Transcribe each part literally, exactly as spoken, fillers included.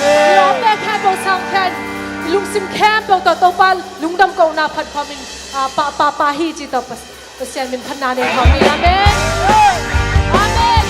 Amen. I lawmte khempeuh sang khen, i lungsim khempeuh tawh Topa lungdam kohna phat khawm in, ah, pa, pa, pa hi ci tawh Pas-, Pasian min phatna nei khawm ni. Amen. Amen. Halleluiah.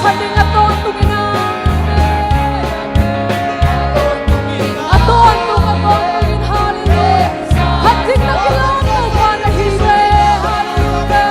Khat ding a tawntungin, amen. A tawntung, a tawntungin, halleluia. Khat ding na kilawm Topa na hi ve, halleluia.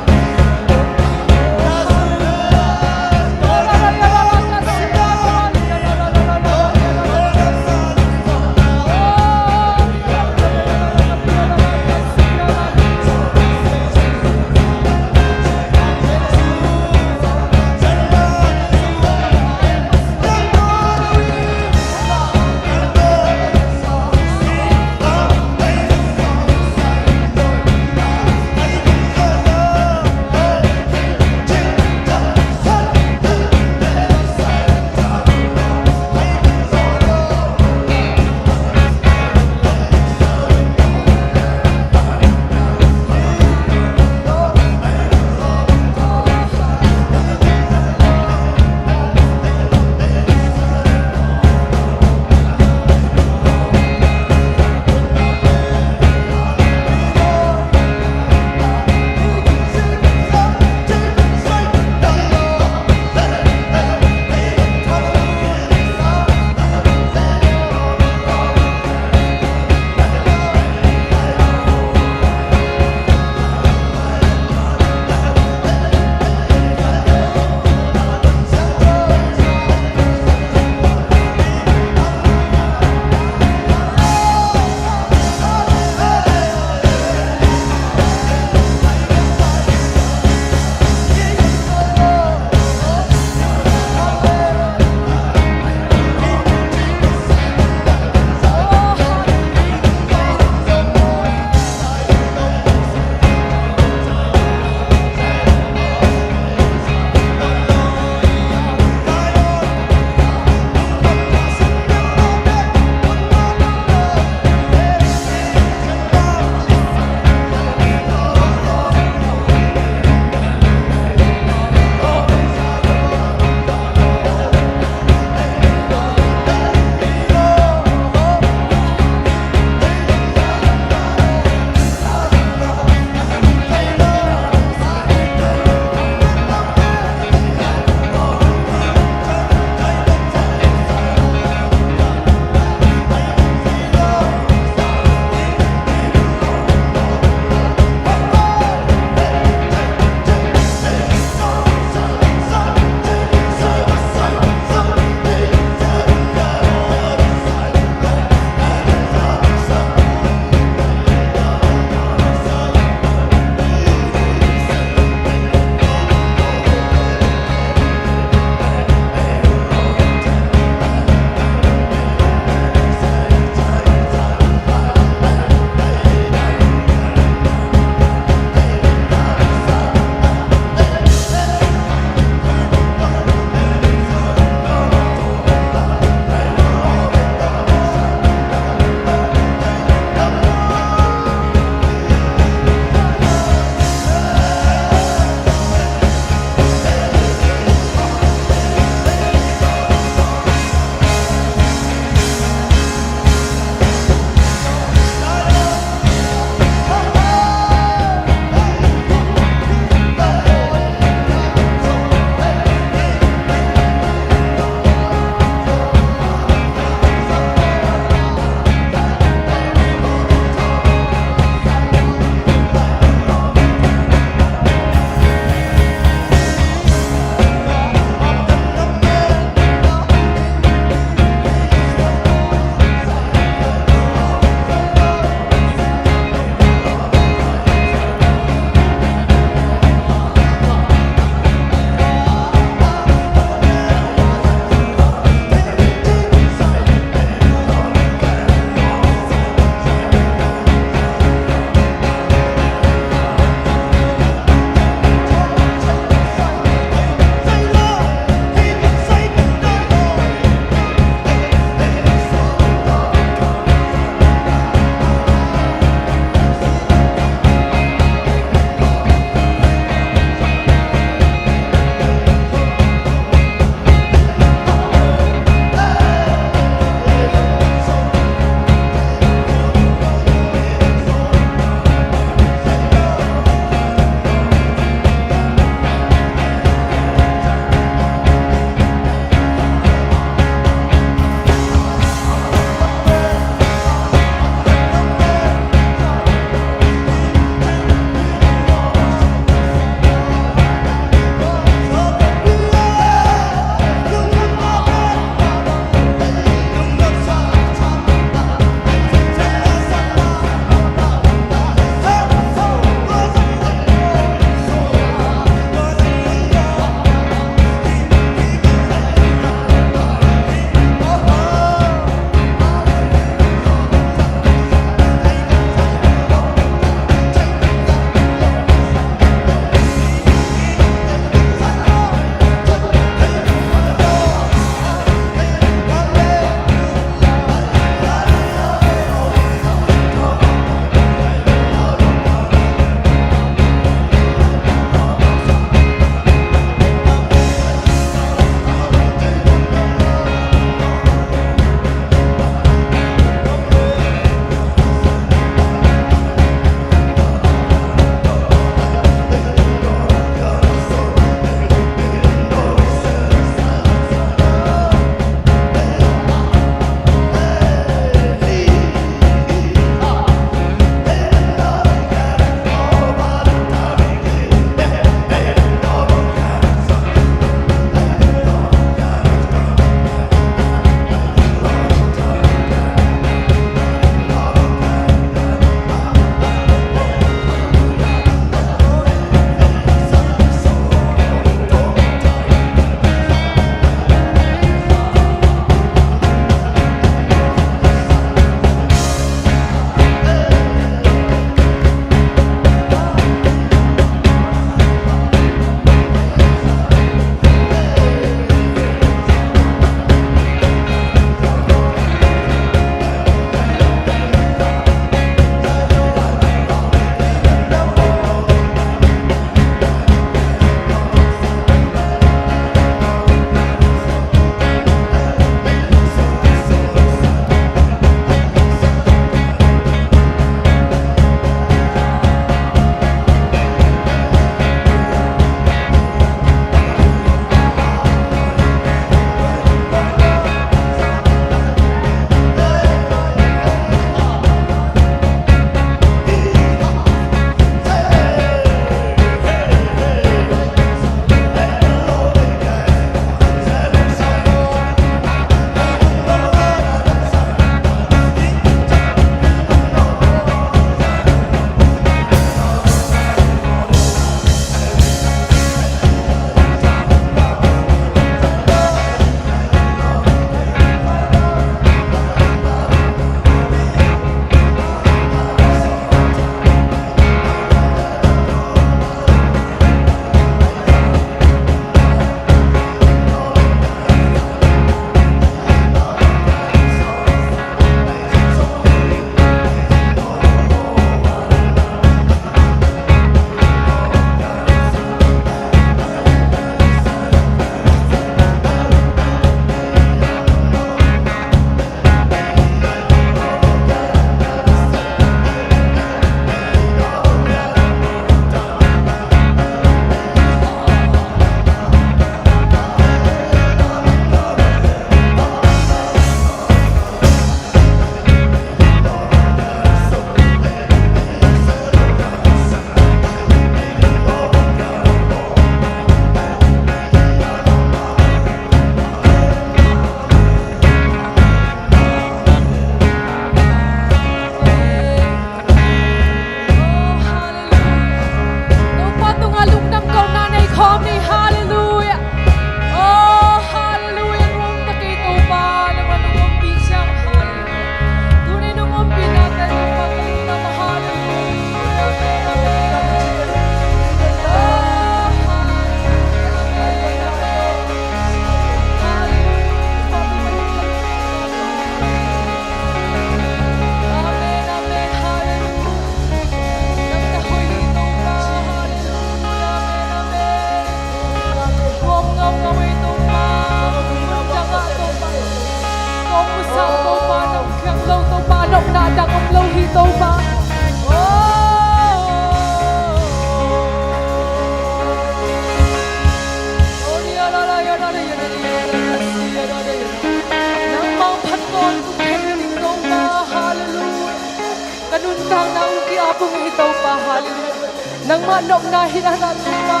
Nuntakna uh ki-ap ung hi Topa, hallelujah. Nangmah nopna hi na Topa.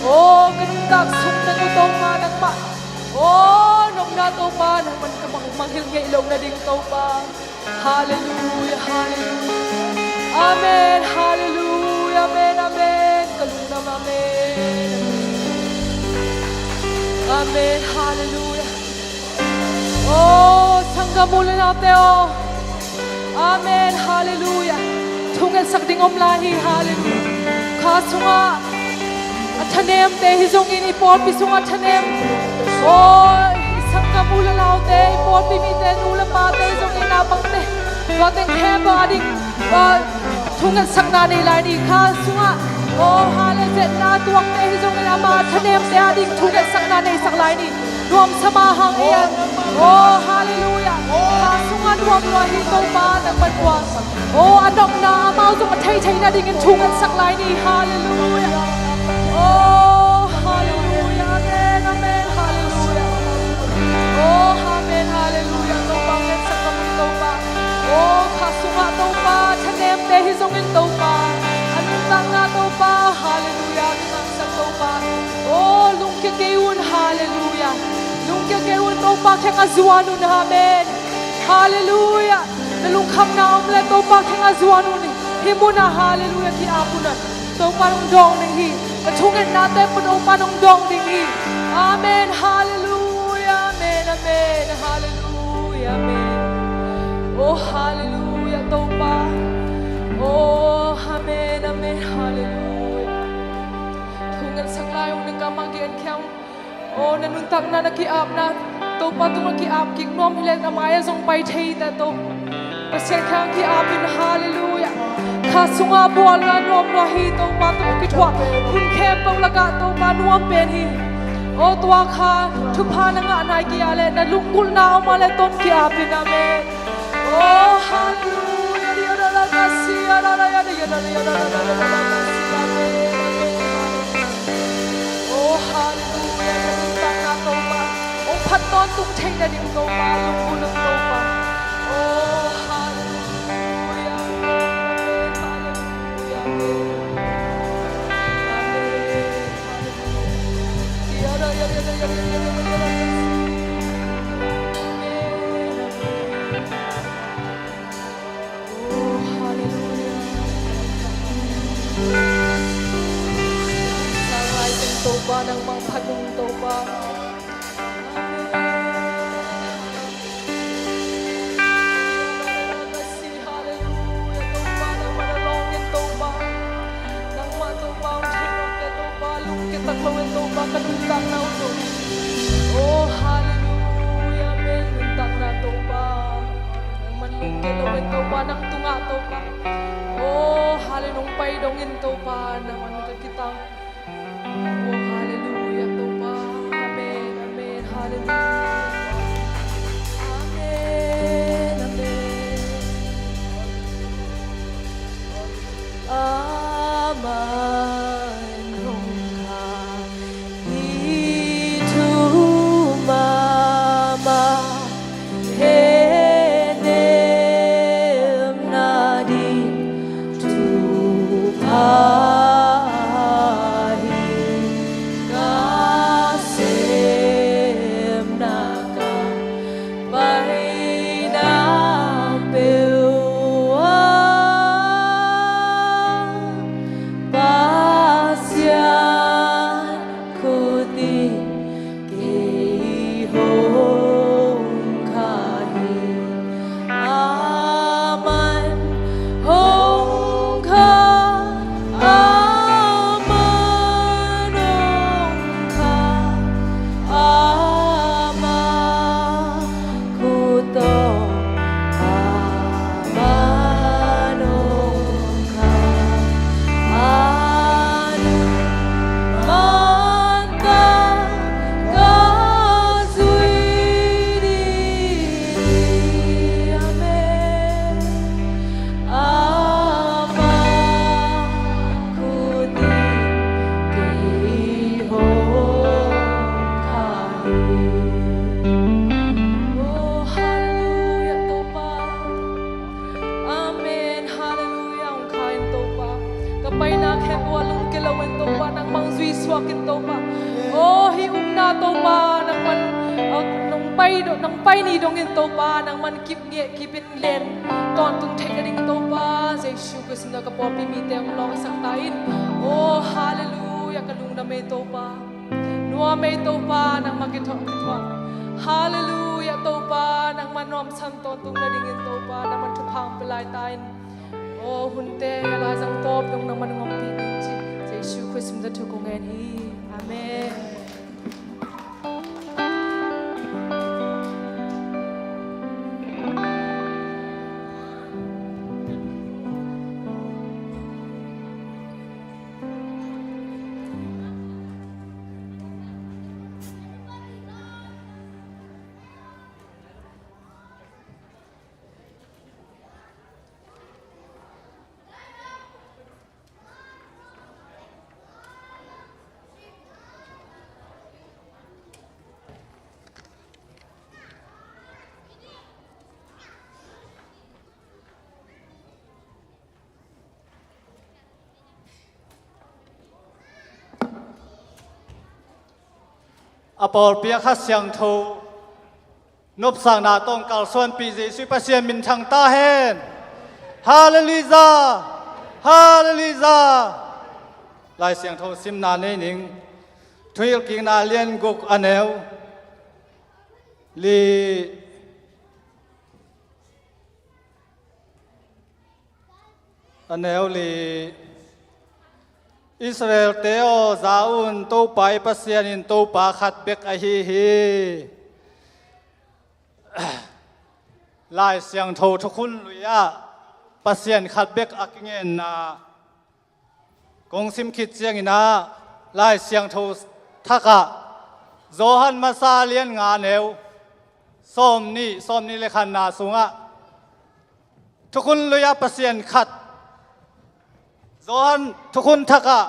Oh, ka nuntak sung na uh Topa, nangmah. Oh, nopna Topa, nangman ka mang, mangngilh ngei lo nading Topa. Hallelujah, hallelujah. Amen, hallelujah, amen, amen. Ka lungdam, amen. Amen, hallelujah. Oh, sanggam u le naute aw. Amen, hallelujah. Thungetsak ding om lai hi, hallelujah. Kha sungah a thanemte hi zongin, i pawlpi sungah thanem. Oh, i sanggam u le naute, i pawlpi mite, nu le pate hi zongin, naupangte, tua teng khempeuh a ding, ah, thungetsakna nei lai ni. Kha sungah, oh, ha le zetna tuakte hi zongin, ama thanemte a ding thungetsakna neisak lai ni. Nuamsa mah hang ei an. Oh, hallelujah. Kha sungah nuam lua hi Topa, nangman tua, oh, a nopna amau zong a thei thei nadingin thungetsak lai ni. Hallelujah. Oh, hallelujah. Amen, amen. Hallelujah. Oh, amen. Hallelujah. Topa, ngetsak ka mu Topa. Oh, kha sungah Topa, thanemte hi zongin Topa, a nuntakna Topa, hallelujah, kingaksak Topa. Oh, lungkia kei un, hallelujah. Lungkia kei un, Topa kiangah zuan un, amen. Hallelujah. Na lungkhamna om leh Topa kiangah zuan un. Hih munah, hallelujah, ki-ap un a. Topa nong dawng ding hi. Ka thungetnate peuh Topa nong dawng ding hi. Amen. Hallelujah. Amen. Amen. Hallelujah. Amen. Oh, hallelujah, Topa. Oh, amen. Amen. Hallelujah. Thungetsak lai ung, na kamah gen khia ung. Oh, na nuntakna, na ki-apna Topa tungah ki-ap kik nuam hi leh, na mai-ah zong pai thei ta Topa. Pasian kiang ki-ap in, hallelujah. Kha sungah bualna nuam lua hi Topa, tungah kithuah hun khempeuh lakah Topa nuam pen hi. Oh, tua kha thupha na ngah nai kei a leh na lunggulhna om a leh ton ki-ap in, amen. Oh, hallelujah. Oh, hallelujah. Ka nuntakna Topa hong phat tawntung theih nading Topa, lunggulh un Topa. Oh, hallelujah. Amen. Hallelujah. Amen. Amen. Hallelujah. Oh, hallelujah. Sang lai teng Topa, nangmah phat ung Topa. Amen. Hallelujah, Topa, nangmah na lawng in Topa. Nangmah Topa, hong thei lo in Topa, lungkia tak lo in Topa, ka nuntakna uh Topa. Oh, hallelujah, amen, nuntakna Topa. Nangman lungkia lo in Topa, nang tungah Topa. Oh, hallelujah, nong pai dongin Topa, nangman ka kitang. Oh, hallelujah, Topa. Amen, amen, hallelujah. Amen, amen. Amen. Hong kha i thu mahmah, hehnem nading thupha. Kin Topa. Aw, hih upna Topa, nangman, ah, nong pai do, nong pai ni dongin Topa, nangman kip ngeh, kip in len tawntung theih nading Topa, Jesu Khrist min tawh ka pawlpi mite hong lawngsak ta in. Aw, halleluiah, ka lungdam ei Topa. Nuam ei Topa, nangmah kithuah, kithuah. Halleluiah, Topa, nangman nuamsa tawntung nadingin Topa, nangman thupha hong pia lai ta in. Aw, hunte, laizang tawp dong nangman hong ompih ding ci, Jesu Khrist min tawh thu kong ngen hi. Amen. A pawlpi a Kha Siangtho nopsakna tawh kalsuanpih Jesuh Pasian minthang ta hen. Halleluiah! Halleluiah! Lai Siangtho simna nei ning. Thuhilhkikna lian guk, a neu li. A neu li. Israel-te aw, za un, Topa i Pasian in Topa khat bek ahi hi. Lai Siangtho Thukhun Lui ah Pasian khat bek a kingenna kong sim khit ciangin ah, Lai Siangtho Thak ah Johan Masa lian nga, neu sawmnih, sawmnih le khatna sungah Thukhun Lui ah Pasian khat, Johan Thukhun Thak ah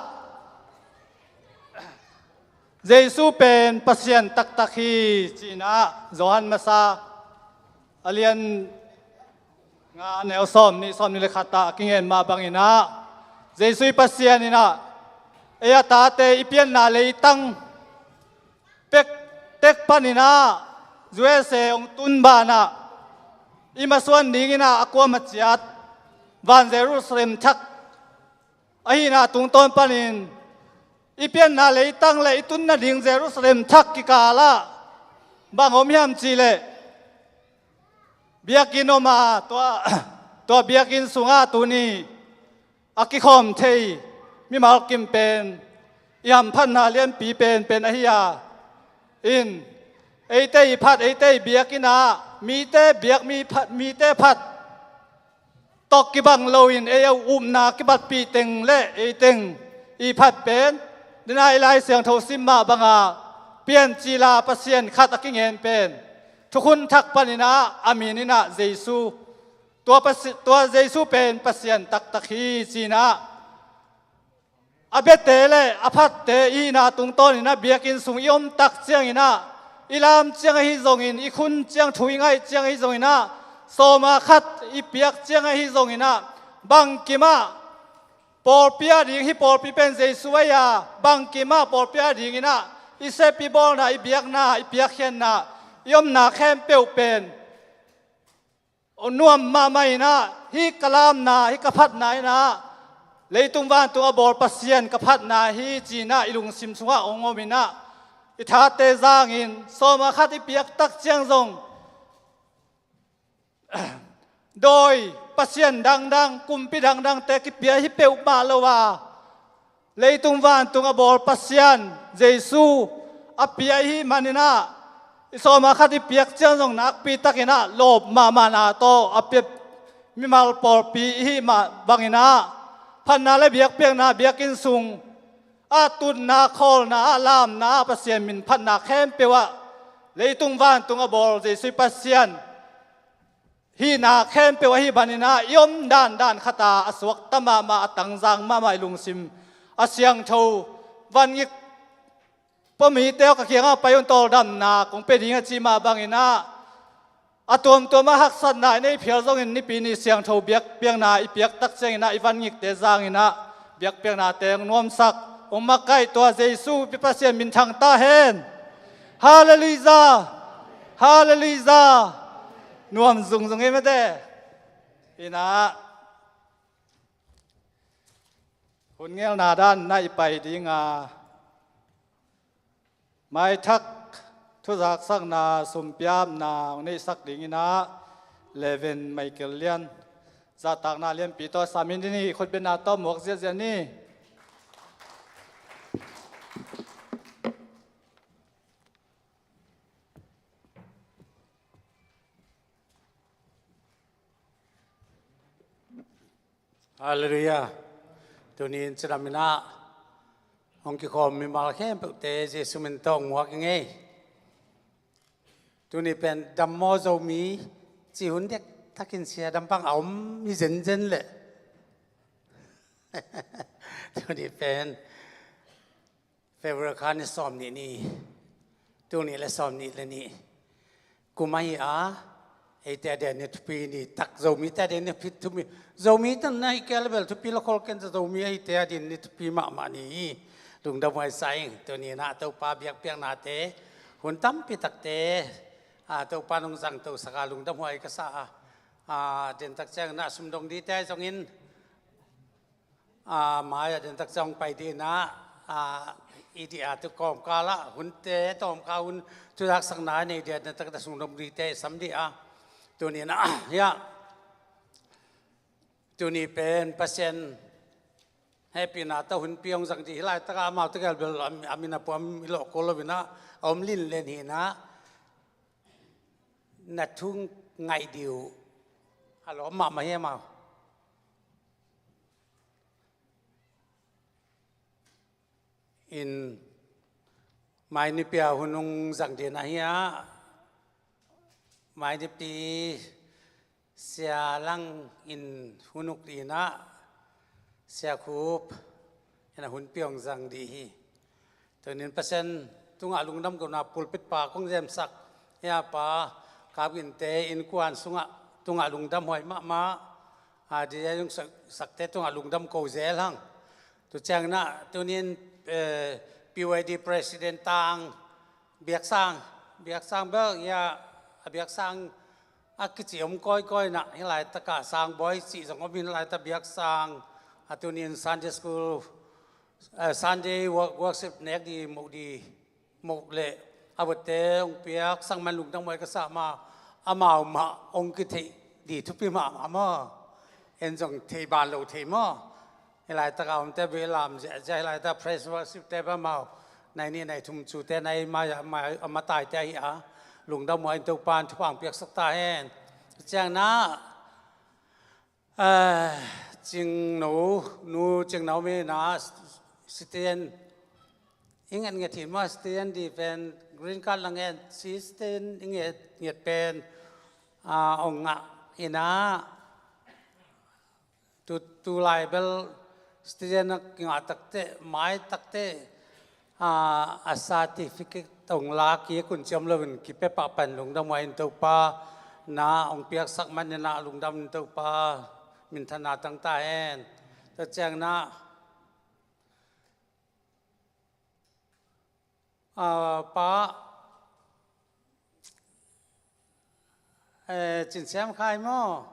Jesuh pen Pasian taktak hi, ci-in ah Johan Masa a lian nga, neu sawmnih, sawmnih le khat ah a kingen mah bangin ah, Jesuh i Pasian in ah, ei a tate, i pianna leitang pek tek panin ah, U S A hong tun banah, i masuan dingin ah a kuamah ciat van Jerusalem Thak ahihna tungtawn panin, i pianna leitang le i tun nading Jerusalem Thak kikal ah bang om hiam cih leh, biakinn om a, tua, tua biakinn sungah tuni a kikhawm thei mimal kim pen, i hamphatna lianpi penpen ahi a, in, eite i phat, eite i biakinn ah mite biak, mi phat, mite phat tawh kibang loin, ei a upna kibatpih teng le ei teng i phat pen, dena i Lai Siangtho sim mah banga, piancil a Pasian khat a kingen pen, Thukhun Thak panin ah, a min in ah Jesuh, tua Pasi-, tua Jesuh pen Pasian taktak hi, ci-in ah, a biate le a phatte i hihna tungtawnin ah, biakinn sung i om tak ciangin ah, i lam ciang ahi zongin, i khun ciang thu i ngaih ciang ahi zongin ah, sawma khat i piak ciang ahi zongin ah, bangkim ah pawlpi a ding, hih pawlpi pen Jesuh ahi a, bangkim ah pawlpi a dingin ah i sep, i bawlna, i biakna, i piakkhiatna, i omna khempeuh pen nuam mahmah in ah, hih ka lamna, hih ka phatna in ah, leitung vantung a bawl Pasian ka phatna hi, ci-in ah i lungsim sungah hong om in ah, i thate zangin, sawma khat i piak tak ciang zong, dawi pasian dangdang, kumpi dangdangte kipia hi peuhmah lo a, leitung vantung a bawl Pasian Jesuh a pia i hih manin ah, i sawma khat i piak ciang zong nakpi takin ah lawp mahmahna tawh a pia mimal pawlpi i hih mah bangin ah, phatna le biakpiakna biakinn sung ah, tunna, khawlna ah, lamna ah, Pasian min phatna khempeuh ah, leitung vantung a bawl Jesuh Pasian hihna khempeuh ahi manin ah, i om dandan khat a, a suakta mahmah, a tangzang mahmah, i lungsim a siangtho, vangik pua mite aw, ka kiangah pai un, tawldamna kong pia ding a ci mah bangin ah, a tuamtuam ah haksatna i nei phial zongin, Nipi ni siangtho biakpiakna i piak tak ciangin ah, i vangikte zangin ah biakpiaknate hong nuamsak, Hong makaih tua Jesu Pasian minthang ta hen. Halleluijah. Halleluijah. Nuam zungzung ei mate. Inah hun ngelna dan na i pai dinga, maithak thuzaksakna sumpiapna hong neihsak dinginah Reverend Michael Lian zahtakna lianpi tawh samin dini khutbetna tawh muak ziahziah ni. Halleluijah. Tuni in cidam inah hong kikhawm mimal khempeuhte Jesu min tawh hong muak i ngei. Tuni pen dammaw Zomi cih hun dektakin sia dampang a om hi zenzen leh tuni pen February kha ni sawm nih ni, tul nih le sawm nih le nih kum ahi a, eite a dia ni thupi ni tak, Zomite a dia ni thupi, thupi, Zomi tan na hi kei a le bel thupi lo khol ken, Zomi eite a dia ni thupi mahmah ni hi. Lungdam huai sa ing. Tuni inah Topa biakpiaknate hun tampi takte a, Topa nong zangtosak a lungdam huai ka sa a, a, dentak ciang na sumdong dite zongin a, mai-ah dentak ciang hong pai dinah, a, i dih a, tu kawmkal ah hunte tawmkha hun thuzaksakna nei dia dentak na sumdong dite i sam dih a. Tuni inah hiah tuni pen Pasian hehpihna tawh hunpi hong zang dih hi laitakah amau tegel bel a, a min a puam i lawh kul lo inah a om linlen hi inah na thu ngaih dih uh a lawm mahmah hi amau. In mai nipi a hun hong zang dih na hi a, mai nipi Sia Lang in hun uk dih inah Sia Khup in a hunpi hong zang dih hi. Tunin Pasian tungah lungdam kohna pulpit pa kong zemsak hia pa Kap Ginte innkuan sungah tungah lungdam huai mahmah. A, dia yung sak, sakte tungah lungdam ko zel hang. Tu ciang inah tunin, eh, P Y D President Tang Biaksang, Biaksang bel ia, a Biaksang a kici om kawikawi inah hi laitakah Sang Bawi cih zong om hi laitak Biaksang, a tunin Sunday School, eh, Sunday work-, worship nek di moh di moh le a vote hong piaksak man lungdam huai ka sa ma, amau mah hong kitheih di thupi mahmah maw? En zong thei ban lo thei maw? Hi laitak a omte bel lam ziahziah, hi laitak praise worship te bel amau nai nih nai thum cute nai mai, mai, a mataite ahi a, lungdam huai in Topa in thupha hong piaksak ta hen. Ciang inah Ah, Cingno, nu Cingno mi na citizen i ngetnget hi maw, citizen di pen green card la ngen, citizen i ngetnget pen, ah, ong ngah hi na. Tu, tu lai bel citizen a kingah takte, mai takte, a, a certificate ong la kik un ciam loin kipia pah pan lungdam huai in Topa na ong piaksak man in a lungdam in Topa minthanna tang ta hen. Tua ciang na, a, pa, eh, Cin Siam Khai maw?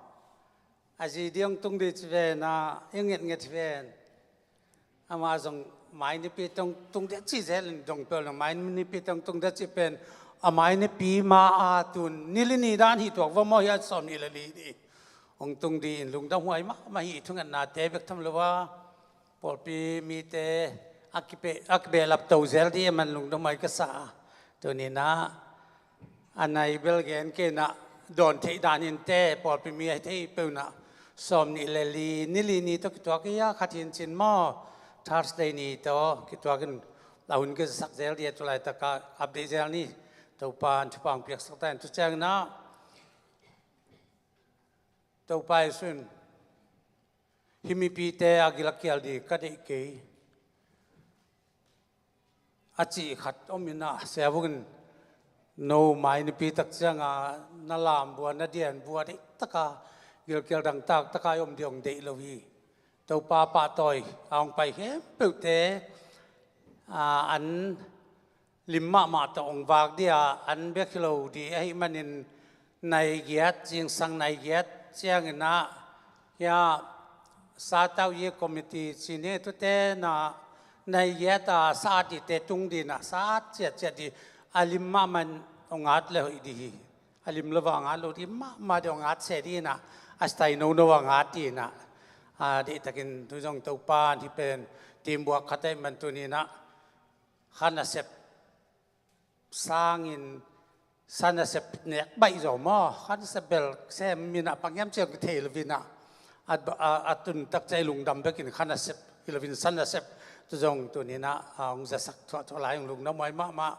A zi diang tung di ci ven a, i ngetnget ven. Amah zong mai nipi tong tung dia ci zel in dong pel na mai nipi tong tung dia ci pen. A mai nipi ma a tun ni li ni dan hi tuak va maw hi a sawm ni le li ni. Ong tung di in lungdam huai mahmah hi thungetnate bek tham lo a. Pawlpi mite a kipe, a kibehlap to zel di a man lungdam huai ka sa. Tuni na a nai bel gen kei na dawn theih dan in te pawlpi mi a thei peuh na sawm nih le li ni li ni tawh kituak hi a, khat hin cin maw, Thursday ni tawh kituak in a hun kisak zel di a, tu laitak a update zel ni. Topa in thupha ong piaksak ta in tu ciang na Topa Jesuh in hih mipite a gilkial di ka deih kei a cih khat om in a, sia vungin no mai nipi tak ciang a na lam bua, na dian bua deih taka gilkial dangtak taka i om di ong deih lo hi. Topa pahtawi a ong pai khempeuhte ah, an lim mahmah tawh hong vak dih a, an bek hi lo dih ahih manin nai giat, zingsang nai giat ciangin ah, hia, satau yi committee ci ni, tute na nai giat a sa at dihte tung dih na sa at ciatciat dih, a lim mahmah in hong at le hoih dih hi. A lim lo a ngat lo dih mahmah dih, a ngat se dih na, a style nono a ngat dih na. A, deihtakin tu zong Topa in hih pen teamwork khat ahih man tuni na kha nasep sangin sa nasep nek baih zaw maw, kha nasep bel sem mi na bang hiam cih thei lo vi na. A, a, a tun tak ciang lungdam bekin kha nasep hi lo vin sa nasep tu zong tuni na, a, hong zasak thuah thuah lai, hong lungdam huai mahmah.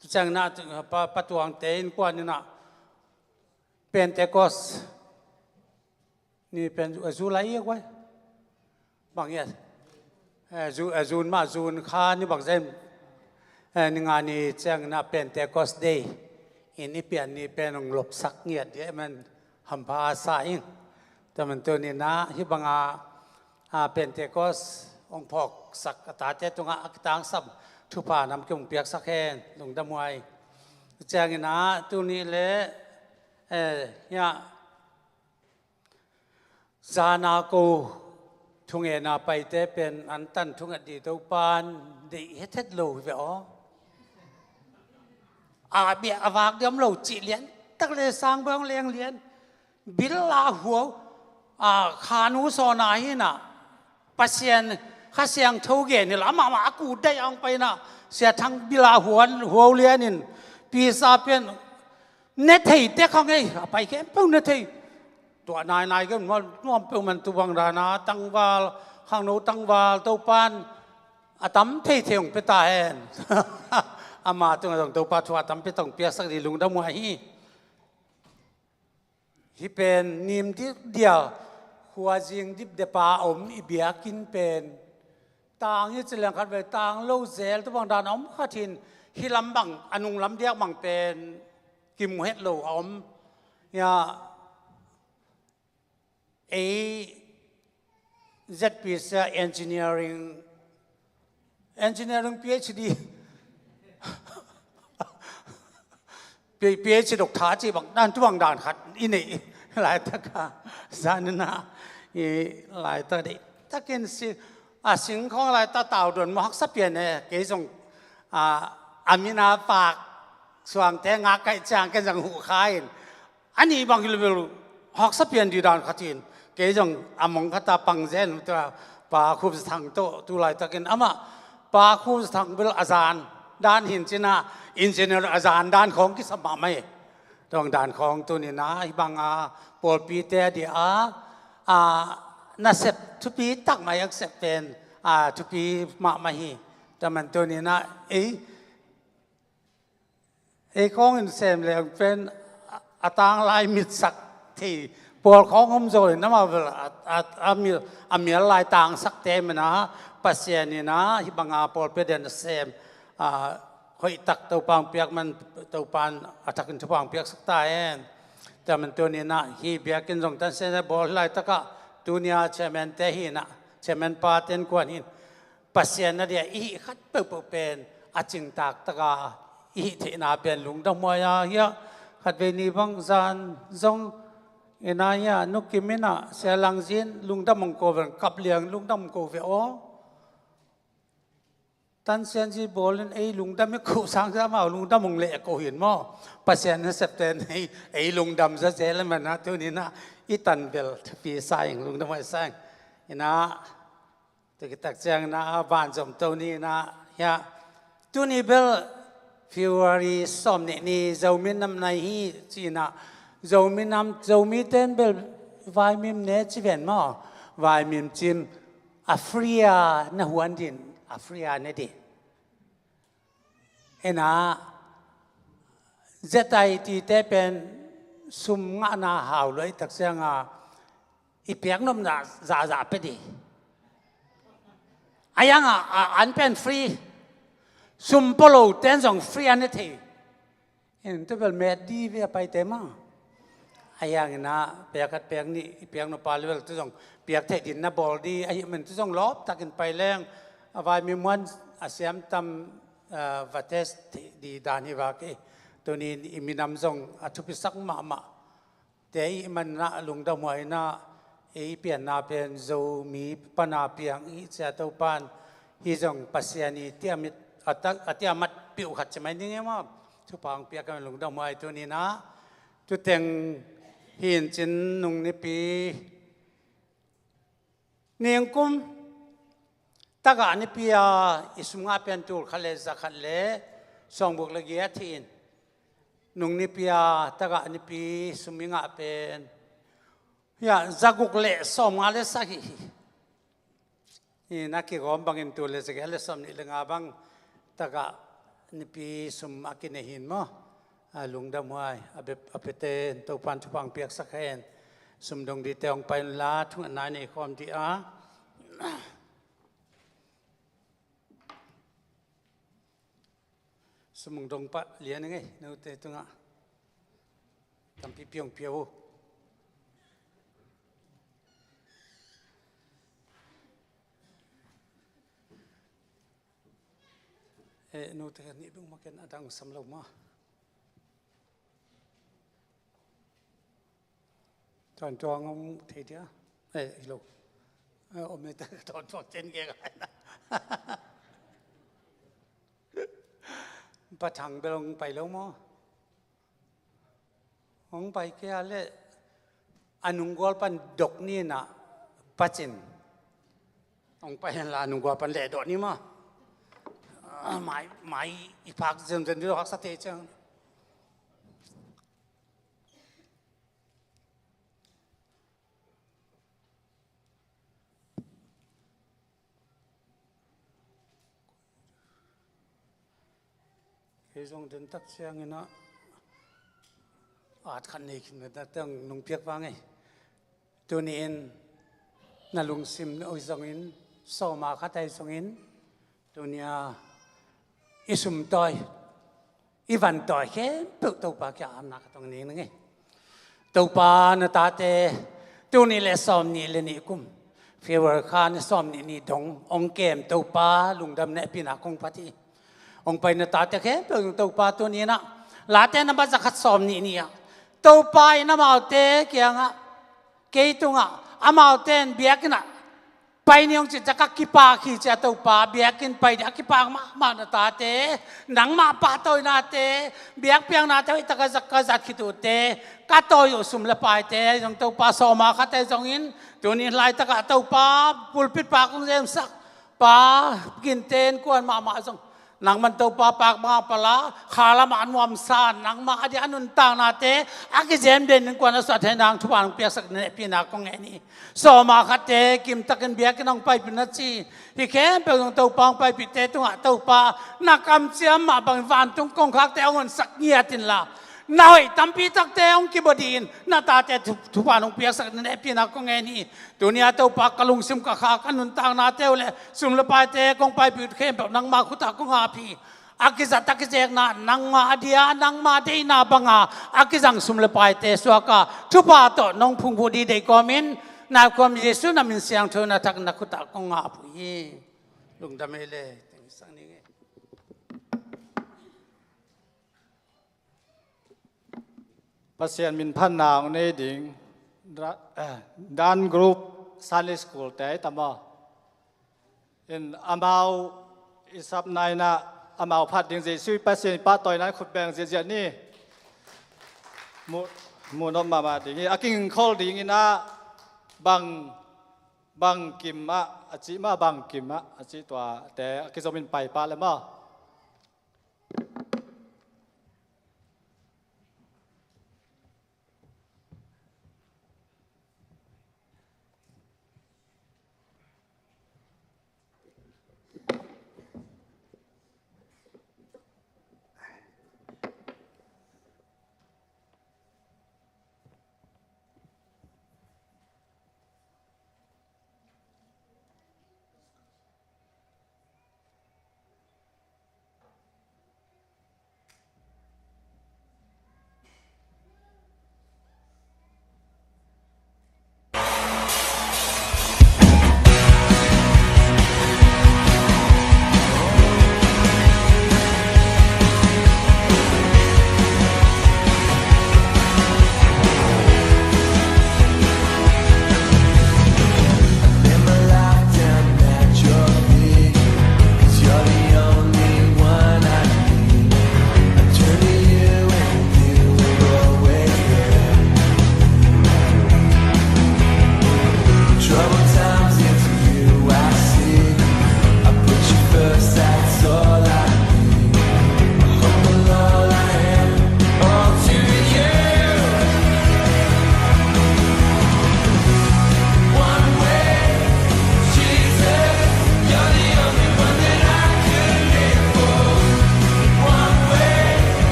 Tu ciang na, tu, pa, Pa Tuangte innkuan in ah Pentecost ni pen, eh, July i guai. Bang hiam? Eh, Ju-, eh, June mah, June kha ni bang zem. Eh, ni nga ni ciang na Pentecost Day in i pian ni pen hong lopsak ngiat dih man hampha sa ing. Tua man tuni na hih bang a, a, Pentecost hong phawksak a tate tungah a kitangsam thupha nam kim hong piaksak hen, lungdam huai. Ciangin ah tuni le, eh, hia, zana ko thungetna paite pen an tan thunget dih Topa in deih hethet lo hi ve aw. A bia a vak diam lo cih lian tak le sang bang leng lian. Bil la huau, a, khanu sawna hi na, Pasian Kha Siangtho gen hi la, amah mah a kut daih ang pai na, Sia Thang bil a huan, huau lian in, pisa pen, ne thei tek hang ei, a pai khempeuh ne thei. Tua nainai gen ma nuam peuh man tu bang dana tangval, khangno tangval, Topan a tam thei thei hong pia ta hen. Ama tungah zong Topa thu a tam pia tong piaksak dih, lungdam huai hi. Hih pen Nim Dik Dial khuazing dipdepa a om i biakinn pen tang hi ci leng khat vei tang lo zel, tu bang dan a om khat hin hih lam bang a nung lam diak bang pen kimu het lo a om. Hia, ei Z P C engineering, engineering P H D, P-, P H D doctor ci bang dan, tu bang dan khat i neih laitak a, zan na i laitak deih takin si, a sing khong laitak tau don mo haksa pian e, kei zong, a, a min a pak suangte ngak kaih ciang ken zong huh kha in, a nih bang hi lo bel haksa pian dih dan khat in, kei zong a mong khat a pang zen uh tua, Pa Khup Za Thang tawh tu laitakin amah, Pa Khup Za Thang bel a zan dan hin ci na, engineer a zan dan khong kisam mahmah hi. Tua dan khong tuni na hih bang a pawlpite a dih a, a, nasep thupi tak mah i accept pen, a, thupi mahmah hi. Tua man tuni na ei, ei khong in sem leng pen a, a tanglai mitsak thei pawl khong om zaw in amah bel a, a, a mial, a mial lai tangsakte man a, Pasian in a hih bang a pawlpi den a sem, a, hoih tak Topa hong piak man, Topa in a thakin thupha hong piaksak ta hen. Tua man tuni na hih biakinn zong tan sen a bawl hi laitak a, tuni a chairman te hi na, chairman pa ten kuan hin Pasian na dia i hih khat peuhpeuh pen a cingtak tak a i hih theihna pen lungdam huai a, hia, khat vei ni bang zan zong in a, hia, Nu Kim in a, Sia Lang Zin lungdam hong ko ve, Kap Liang lungdam hong ko ve aw. Tan Sian Zi bawl in ei lungdam i ko sang sa, amau lungdam hong leh ko hin maw. Pasian nasepte in ei, ei lungdam za zel man a, tuni na i tan bel thupi sa ing, lungdam huai sa ing. In a, tua khit tak ciang na, a, vanzom to ni na, hia. Tuni bel February sawm nih ni Zomi Nam Nai hi ci na, Zomi nam, Zomi ten bel vaimim ne ci ven maw. Vaimim cim a free a na huan din, a free a ne din. Ena, Z I T te pen sum ngahna hau luai tak ciang a, i piaknopna zahzah pia dih. A yang a, a, an pen free. Sum pua lo ten zong free an ne thei. En tu bel met dih ve a paite ma. A yang ina piak khat piak nih, i piaknop a level tu zong piak theih din na bawl dih. Ahih man tu zong lawp takin pai leng. A vaimim huan, a siamtam, ah, va test di dan hi vak hi. Tunin i minam zong a thupisak mahmah te i manna lungdam huai inah ei pianna pen Zomi pana piang i cia Topan hi zong Pasian i tiamit a ta-, a tiamat piuh khat ci mai ning e maw? Thupha hong piak a lungdam huai tuninah tuteng hi in cin nung nipi ningkum tagah nipi a i sum ngah pen tul khat le za khat le sawmguk le giat hi in nung nipi a tagah nipi sum i ngah pen hia zaguk le sawmnga le sagih hi. Hi na kigawm bangin tul le sagih le sawmnih le nga bang tagah nipi sum a kinei hin maw? A lungdam huai a bep a pete Topan thupha hong piaksak hen. Sum dong dite hong pai unla thungetna i nei khawm dih a. Sum hong dong pah lian i ngei note tungah tampi piong pia uh. Eh, note kan nih beng maw, ken a dang sam lo maw? Tuan tuang om thei dia. Eh, hi lo. Eh, om e ta tuan tuang ten ke ka na. Pathang bel hong pai lo maw? Hong pai kei a le a nunggual pan dok ni na pacin. Hong pai hen la a nunggual pan leh dok ni maw? Ah, mai, mai i phak zen zen di lo haksa te ciang. Kei zong den tak ciangin ah at khat nei khin na tang nung piak vang ei. Tuni in na lungsim na ui zongin sawma khat ai zongin tuni a i sumtawi i vantawi khempeuh Topa kia amna ka tong ning na ngei. Topa na tate tuni le sawm nih le nih kum February kha ni sawm nih ni dong ong kem Topa lungdam nehpina kong phat hi. Ong pai na tate khempeuh zong Topa tuni na late na ba zakhat sawm nih ni ah Topa in amaute kiangah kei tungah amaute in biakinn ah pai ni hong cih ciang ka kipak hi cia Topa biakinn pai ding a kipak mahmah na tate nangmah pahtawinate biakpiaknate hoih taka zak ka zat khit uhte ka tawi uh sum le paite zong Topa sawma khate zongin tuni laitakah Topa pulpit pa kong zemsak pa kinte in kuan mahmah zong nangman Topa pak banga pala khalam a nuamsa nangmah a dia a nuntaknate a kizem den in kuan a suah thei nang thupha nong piaksak nehpina kong ngen hi. Sawma khatte kimtakin biakinn hong paipih na ci hi khempeuh zong Topa hong paipihte tungah Topa na kamciam mah bangin vantung kongkhakte hong honsak ngiat inla na hoih tampi takte hong kibawh dih in na tate thu-, thupha nong piaksak nehpina kong ngen hi. Tuni a Topa ka lungsim ka kha ka nuntaknate uh le sum le paite kong paipih uh khempeuh nangma khutah kong ap hi. A kizat a kizekna nangma a dia nangma deihna banga a kizang sum le paite suaka thupha tawh nong phungvuh dih deih kawmin nai kawm Jesu na min siangtho na thak na khutah kong ap uh hi. Lungdam ei le teng sang ni ngei. Pasian min phatna hong nei ding ra-, eh, Dan Group Sunday School te i tam aw. In amau i sapna in ah amau phat ding Jesu i Pasian i pahtawina in khut beng ziahziah ni. Mu, mu nop mahmah ding hi a kingkhol ding in ah bang, bang kim ah a cih mah bang kim ah a cih tuate a kizom in pai pah le maw.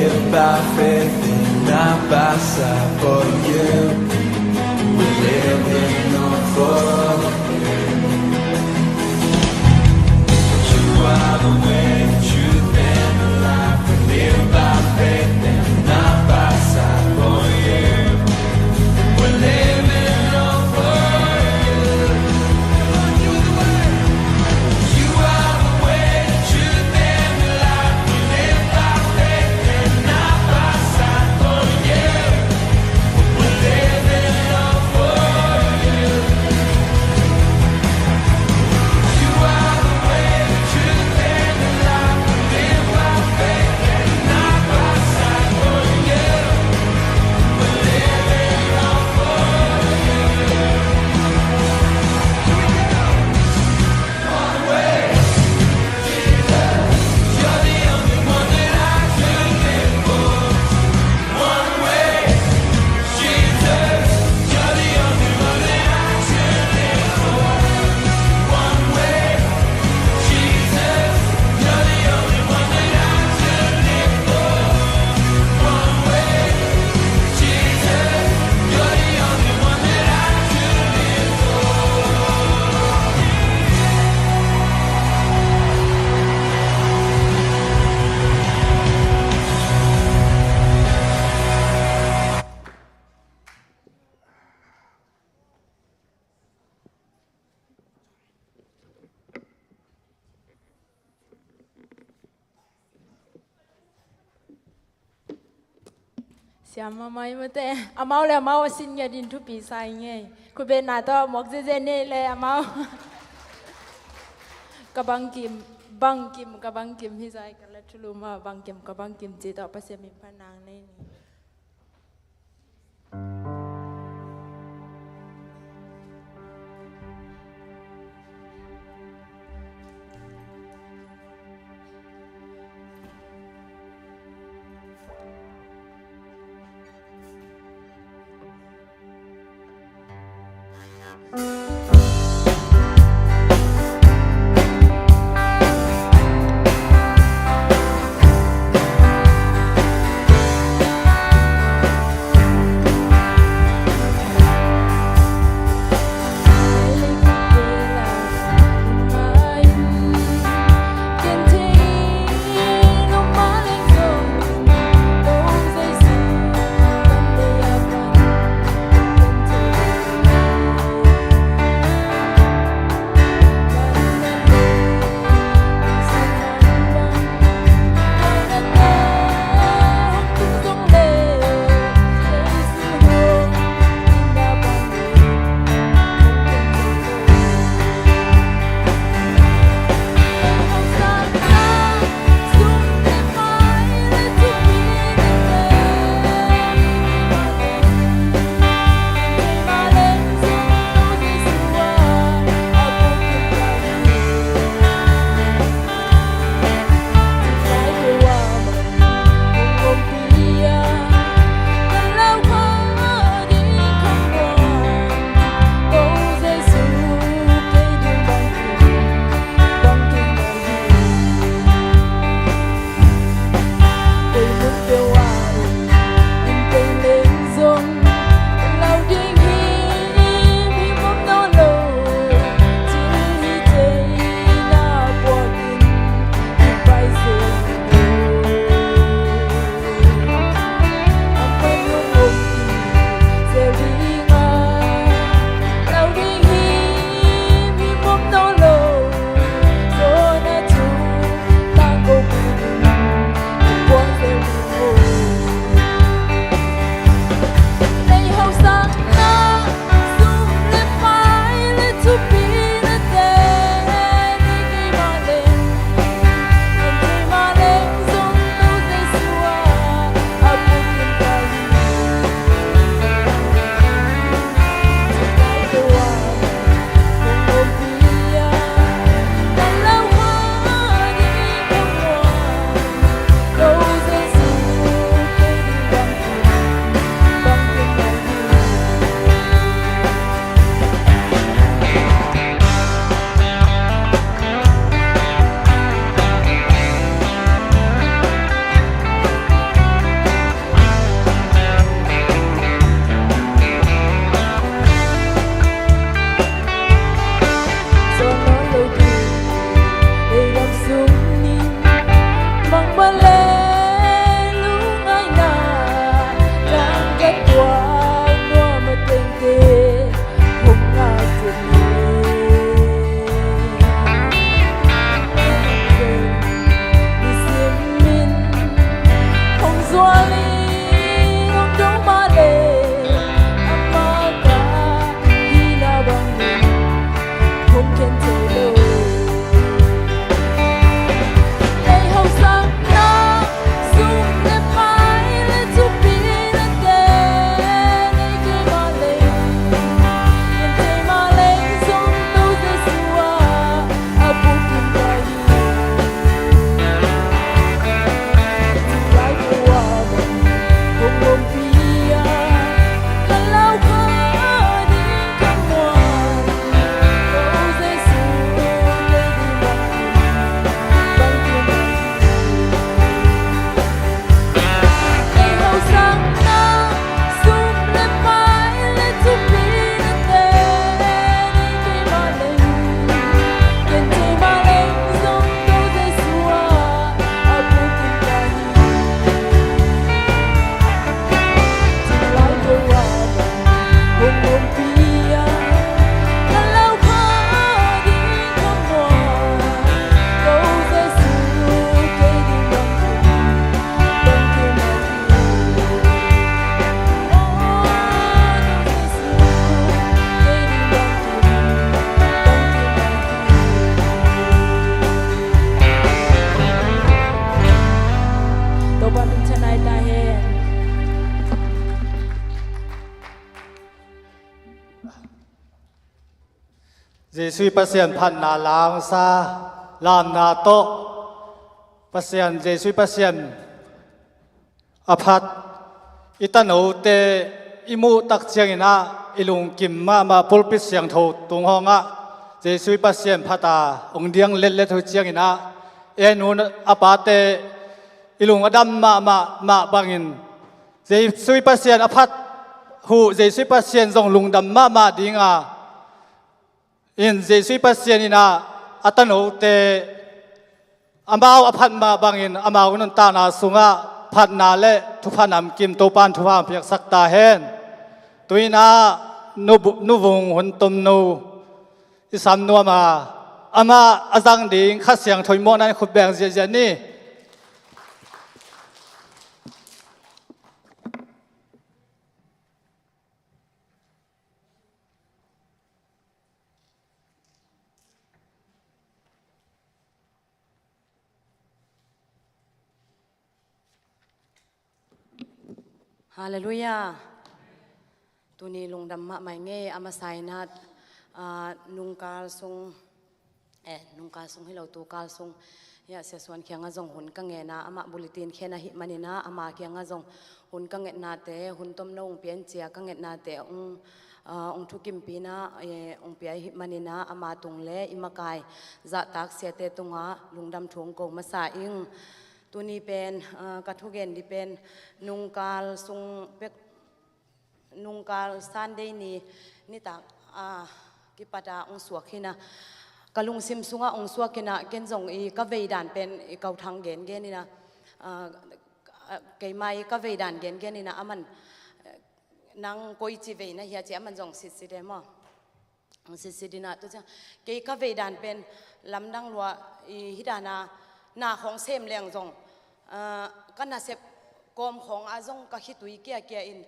By faith and not by sight, for you we live and not for you. You are the way, the truth, and the life. We live by faith and not by sight, for you we live and not for you. You are the way, the truth, and the life. We live by faith and not by sight, for you we live and not for you. You are the way, the truth, and the life. We live by faith and not by sight, for you we live and not for you. Siam mahmah hi mate. Amau le amau a sin ngiat in thupi sa ing ei. Khutbetna tawh mawk zeze nei le amau. Ka bangkim, bangkim, ka bangkim hi zai ka la thulu ma bangkim, ka bangkim ci tawh Pasian min phan nang nei ni. Jesuh i Pasian phatna langsa, lamna tawh Pasian, Jesuh i Pasian a phat i tanote i muh tak ciangin ah i lungkim mahmah, pulpit siangtho tung hawngah Jesuh i Pasian phat a hong diang letlet uh ciangin ah, e, nu a pate i lung a dam mahmah mah bangin Jesuh i Pasian a phat uh, Jesuh i Pasian zong lungdam mahmah dinga, in Jesuh i Pasian in ah a tanote amau a phat mah bangin amau nuntakna sungah phatna le thupha namkim Topa'n thupha piaksak ta hen. Tu-in ah nu, nuvung hun tomno i sam nuam a, amah a zang ding Kha Siangtho i mawhna in khut beng ziahziah ni. Halleluiah. Tuni lungdam mahmah ing ei, a masa in ah, ah, nungkal sung, eh, nungkal sung hi lo, tukal sung, hiah Sia Suan kiangah zong hun ka ngen a, amah bulletin khen ahih manin ah ama kiangah zong hun ka ngetnate, hun tomno hong pia in ci-a ka ngetnate hong, ah, hong thukimpih in ah, eh, hong pia ahih manin ah ama tung le i makai zahtak siate tungah lungdam thu hong ko masa ing. Tuni pen, ah, ka thugen ding pen nungkal sung pek, nungkal Sunday ni nitak, ah, kipat a hong suak hi in ah, ka lungsim sungah hong suak hi in ah, ken zong i ka veidan pen i ka u Thang gengen in ah, ah, keima i ka veidan gengen in ah, aman, eh, nang koi ci vei na hia ci, aman zong sitsit e maw. Sitsit in ah, tua ciang kei ka veidan pen lamdang lua, i hih dan a na khawng sem leng zong, ah, ka nasep kawm khawng ah zong ka khitui kiakia in,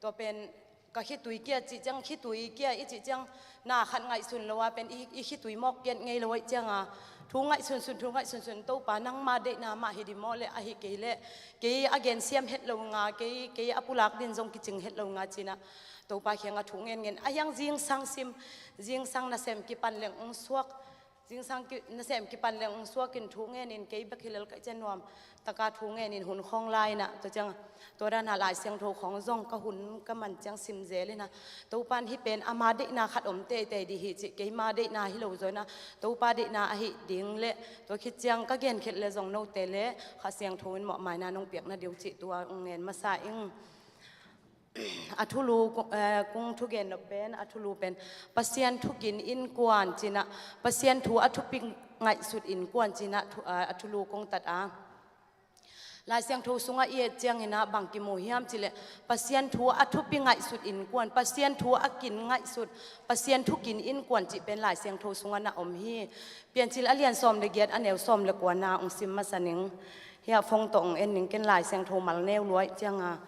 tua pen ka khitui kia cih ciang, khitui kia i cih ciang na khat ngaihsun lo a pen i, i khitui mawk kiat ngei lo ahih cianga, thu ngaihsunsun, thu ngaihsunsun, Topa nangma deihna mah hi ding maw le, ahi kei leh kei a gensiam het lo nga, kei, kei a pulak din zong kicing het lo nga ci-in ah Topa kiangah thu ngen ngen, a hiang zingsang sim, zingsang nasem kipan leng hong suak, zingsang ki, nasem kipan leng hong suak in thu ngen in, kei bek hi lel ka hih ciang nuam taka thu ngen in hun khawng la in ah, tua ciang tua dan a Lai Siangtho khawng zong ka hun ka man ciang sim zel in ah, Topa'n hih pen ama deihna khat om teitei ding hi cih, keima deihna hi lo zaw in ah, Topa deihna ahi ding le, tua khit ciang ka genkhiat le zong note le Kha Siangtho in mawhmaina nong piak nading uh cih tua hong ngen masa ing. A thulu, eh, kong thugen nop pen, a thulu pen Pasian thu kin innkuan ci-in ah, Pasian thu a thupi ngaihsut innkuan ci-in ah thu, eh, a thulu kong tat a. Lai Siangtho sungah i et ciangin ah bang kimu hiam cih leh, Pasian thu a thupi ngaihsut innkuan, Pasian thu a kin ngaihsut, Pasian thu kin innkuan cih pen Lai Siangtho sungah na om hi. Piancil a lian sawm le giat, a neu sawm le kuana hong sim masa ning. Hiah phone tawh hong en ning, ken Lai Siangtho mal neu lua ahih cianga,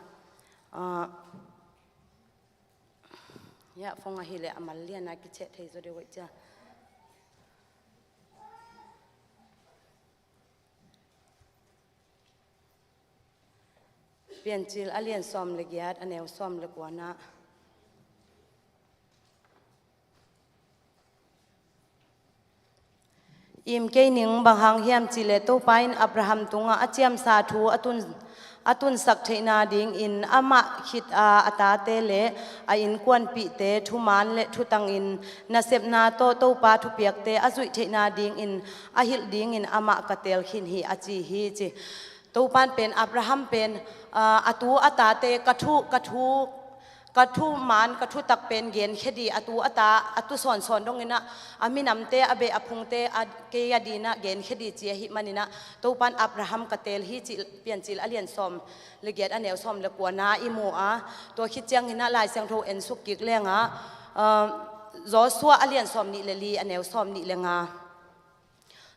ah, hiah phone ahih leh a mal lian a kiciah thei zaw deuh ahih ciang. Piancil a lian sawm le giat, a neu sawm le kuana. Im kei ning, bang hang hiam cih leh Topa in Abraham tungah a ciamsa thu a tun, a tunsak theihna dingin amah khit a, a tate le a innkuanpihte thuman le thutangin nasepna tawh Topa thupiakte a zuih theihna dingin a hilh dingin amah ka teel khin hi, a ci hi, ci. Topa'n pen Abraham pen, ah, a tu a tate ka thu, ka thu, ka thuman, ka thutak pen genkhia ding, a tu a ta, a tu sawnsawn dongin ah, a minamte, a beh a phungte, a kei a dingin ah genkhia ding ci ahih manin ah, Topa'n Abraham ka teel hi cih Piancil a lian sawm le giat, a neu sawm le kuana i mu a, tua khit ciangin ah Lai Siangtho en suk kik leng ah, ah, Joshua a lian sawm nih le li, a neu sawm nih le nga.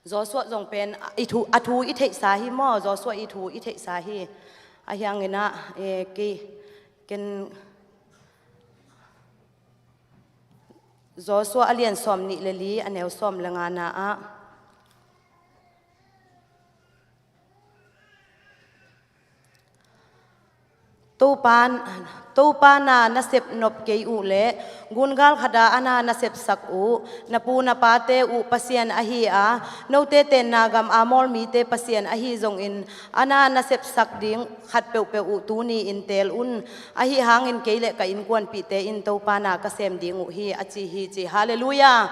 Joshua zong pen i thu, a thu i theihsa hi maw, Joshua i thu i theihsa hi. A hiangin ah, eh, kei, ken Joshua a lian sawm nih le li, a neu sawm le ngana ah. Topa, Topa na nasep nop kei uh leh, gungal khata a na nasepsak uh, na pu na pate uh Pasian ahi a, note tenna gam a mawl mite Pasian ahi zongin, a na nasepsak ding khat peuhpeuh uh tuni-in teel un. Ahi hangin kei le ka innkuanpihte in Topa na ka sem ding uh hi, a ci hi ci. Halleluiah.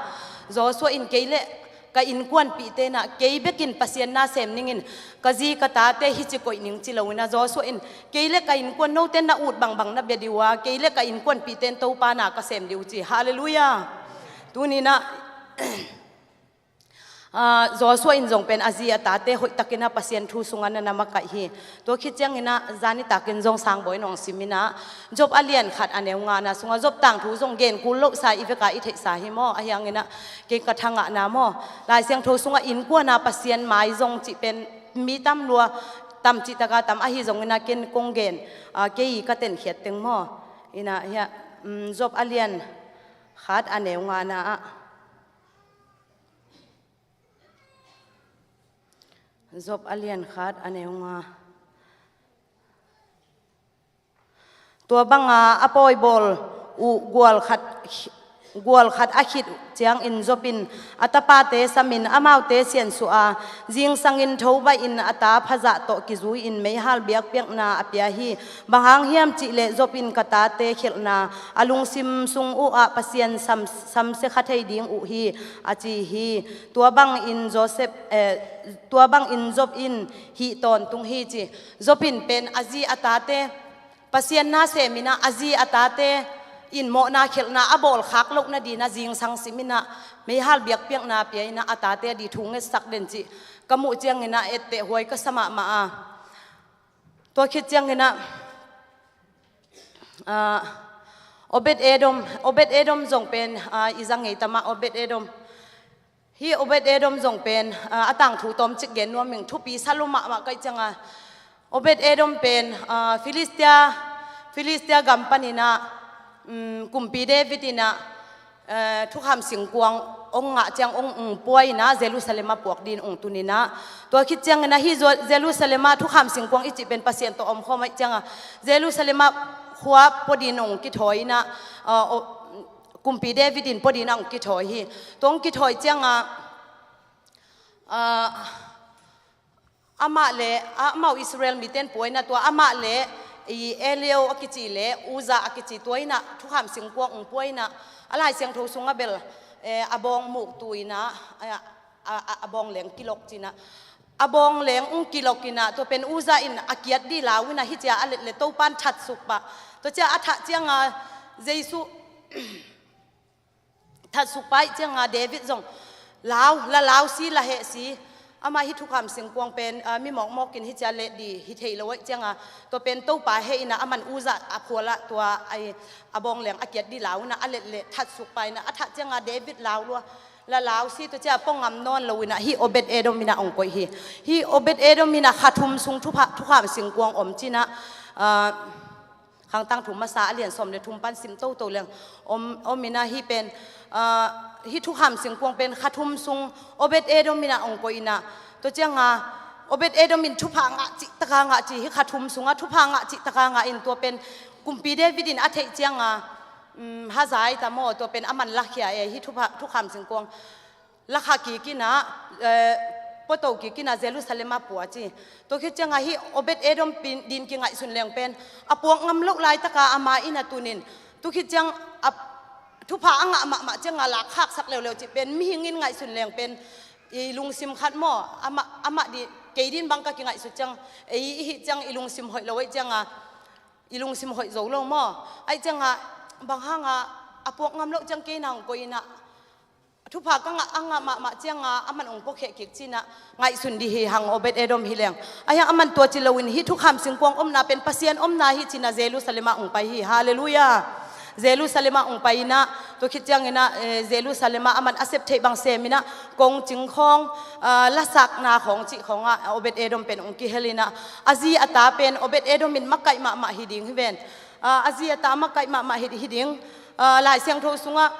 Joshua in kei le ka innkuanpihte in ah, kei bekin Pasian na sem ningin, ka zi ka tate hici koih ning ci loin ah, Joshua in kei le ka innkuan, note na ut bangbang na bia ding uh a, kei le ka innkuanpihte in Topa na ka sem ding uh ci. Halleluiah. Tuni-in ah, ah, Joshua in zong pen a zi a tate hoihtakin ah Pasian thu sungah na na makaih hi. Tua khit ciangin ah, zani takin zong Sangbawi in hong simin ah, Job a lian khat a neu ngana sungah, Job tangthu zong gen kul lohsa, i vek a i theihsa hi maw, ahi hangin ah kei ka thangahna maw, Lai Siangtho sungah innkuan a Pasian mai zong cih pen mi tam lua, tam cih taka tam, ahi zongin ah ken kong gen, ah, kei ka tenkhiat teng maw. In ah hiah, um, Job a lian khat a neu ngana ah. Job a lian khat a neu nga. Tua banga a pawi bawl uh gual khat, gual khat a khit ciangin Job in a tapate samin amaute siansuah a, zingsangin thobaihin a ta phazah tawh kizui-in meihal biakpiakna a pia hi. Bang hang hiam cih leh Job in, ka tate khialhna a lungsim sung uhah Pasian sam, samsia kha thei ding uh hi, a ci hi. Tua bangin Joseph, eh, tua bangin Job in hih tawntung hi ci. Job in pen a zi a tate, Pasian na semin ah a zi a tate in mawhna khialhna a bawlkhak loh nadingin ah zingsang simin ah meihal biakpiakna pia-in ah a tate ading thu ngetsak den cih ka muh ciangin ah etteh huai ka sa mahmah a. Tua khit ciangin ah, ah, Obed Edom, Obed Edom zong pen, ah, i za ngei tam ah, Obed Edom. Hih Obed Edom zong pen, ah, a tangthu tawmcik gen nuam ing, thupi sa lua mahmah ka hih ciangin. Obed Edom pen, ah, Filistia, Filistia gam panin ah, um, kumpi David in ah, eh, thukham singkuang hong ngah ciang hong, um, pua-in ah Jerusalem ah puak dingin hong tun in ah. Tua khit ciangin ah hih Zo-, Jerusalem ah thukham singkuang i cih pen Pasian tawh omkhawm ahih ciangin, Jerusalem ah khua pua dingin hong kithawi in ah, ah, o-, kumpi David in pua dingin ah hong kithawi hi. Tua hong kithawi ciangin, ah, amah le, a, amau Israel mite in pua-in ah, tua amah le, i, Elihu a kici le Uzzah a kici, tua in ah thukham singkuang hong pua-in ah, a Lai Siangtho sungah bel, eh, a bawng muktu in ah, a, a, a, a bawng leng kilok ci-in ah, a bawng leng hong kilok in ah, tua pen Uzzah in a kiat ding lau in ah, hih ciang a let leh Topa'n that suk pah. Tua ciang a that ciangin Jesu, that suk pah ciangin David zong, "Lau, la lau si, la heh si. Amah hih thukham singkuang pen, ah, mi mawkmawk in hih ciang let ding hi thei lo ahih ciangin, tua pen Topa heh in ah aman Uzzah a phual ah tua a, a bawng leng a kiat ding lau in ah, a let leh that suk pah in ah, a that ciangin David lau lua, la lau si," tua ciang pua ngam nawn lo in ah hih Obed Edom in ah hong koih hi. Hih Obed Edom in ah kha thum sung thupha, thukham singkuang om ci-in ah, ah, Khangtangthu Masa a lian sawm le thum pan sim toto leng om, om in ah hih pen, ah, hih thukham singkuang pen kha thum sung Obed Edom in ah hong koih in ah, tua ciangin Obed Edom in thupha ngah cih taka ngah ci, hih kha thum sungah thupha ngah cih taka ngah in, tua pen kumpi David in a theih ciangin, um, hazai ta maw, tua pen aman lakhia e, hih thupha, thukham singkuang lakha kik in ah, eh, puato kik in ah Jerusalem ah pua ci. Tua khit ciangin hih Obed Edom pen dingin kingaihsun leng pen a puak ngam loh laitaka amah in ah tun in, tua khit ciang a thupha a ngah mahmah ciangin lakkhaksak leuleu cih pen mihing in ngaihsun leng pen i lungsim khat maw, amah, amah ding, kei ding bang ka kingaihsut ciang, ei i hih ciang i lungsim hoih lo ahih ciangin, i lungsim hoih zo lo maw. Ahih ciangin bang hangin a puak ngam loh ciang kei na hong koih in ah, thupha ka ngah, a ngah mahmah ciangin aman hong puakhia kik ci-in ah ngaihsun ding hi hang, Obed Edom hi leng. Ahi hang aman tua ci loin hih thukham singkuang omna pen Pasian omna hi ci-in ah Jerusalem ah hong pai hi. Halleluiah. Jerusalem ah hong pai in ah, tua khit ciangin ah, eh, Jerusalem ah aman a sep theih bang sem in ah, kongcing khawng, ah, lasakna khawng cih khawngah Obed Edom pen hong kihel in ah, a zi a ta pen Obed Edom in makaih mahmah hi ding hi ven. Ah, a zi a ta makaih mahmah hi, hi ding. Ah, Lai Siangtho sungah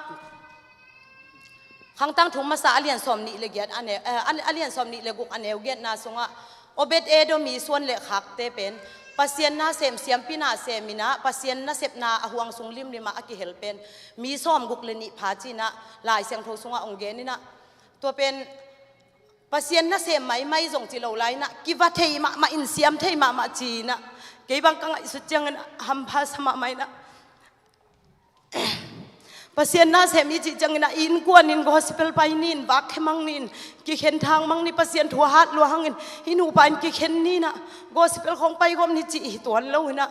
Khangtangthu Masa a lian sawm nih le giat a neu, eh, a, a lian sawm nih le guk a neu giatna sungah Obed Edom i suan le khakte pen Pasian nasem, siampi nasem in ah, Pasian nasepna a huang sung limlim ah a kihel pen mi sawmguk le nih pha ci-in ah Lai Siangtho sungah hong gen in ah, tua pen Pasian nasem maimai zong ci lo lai in ah, kiva thei mahmah in, siam thei mahmah ci-in ah, kei bang ka ngaihsut ciangin ah hampha sa mahmah in ah, Pasian nasem i cih ciangin ah, i innkuan in gospel pai ni in, vak khia mang ni in, kikhen thang mang ni, Pasian thu a hat lua hangin i nupa in kikhen ni in ah, gospel khawng pai gawm ni cih hi tuan lo in ah,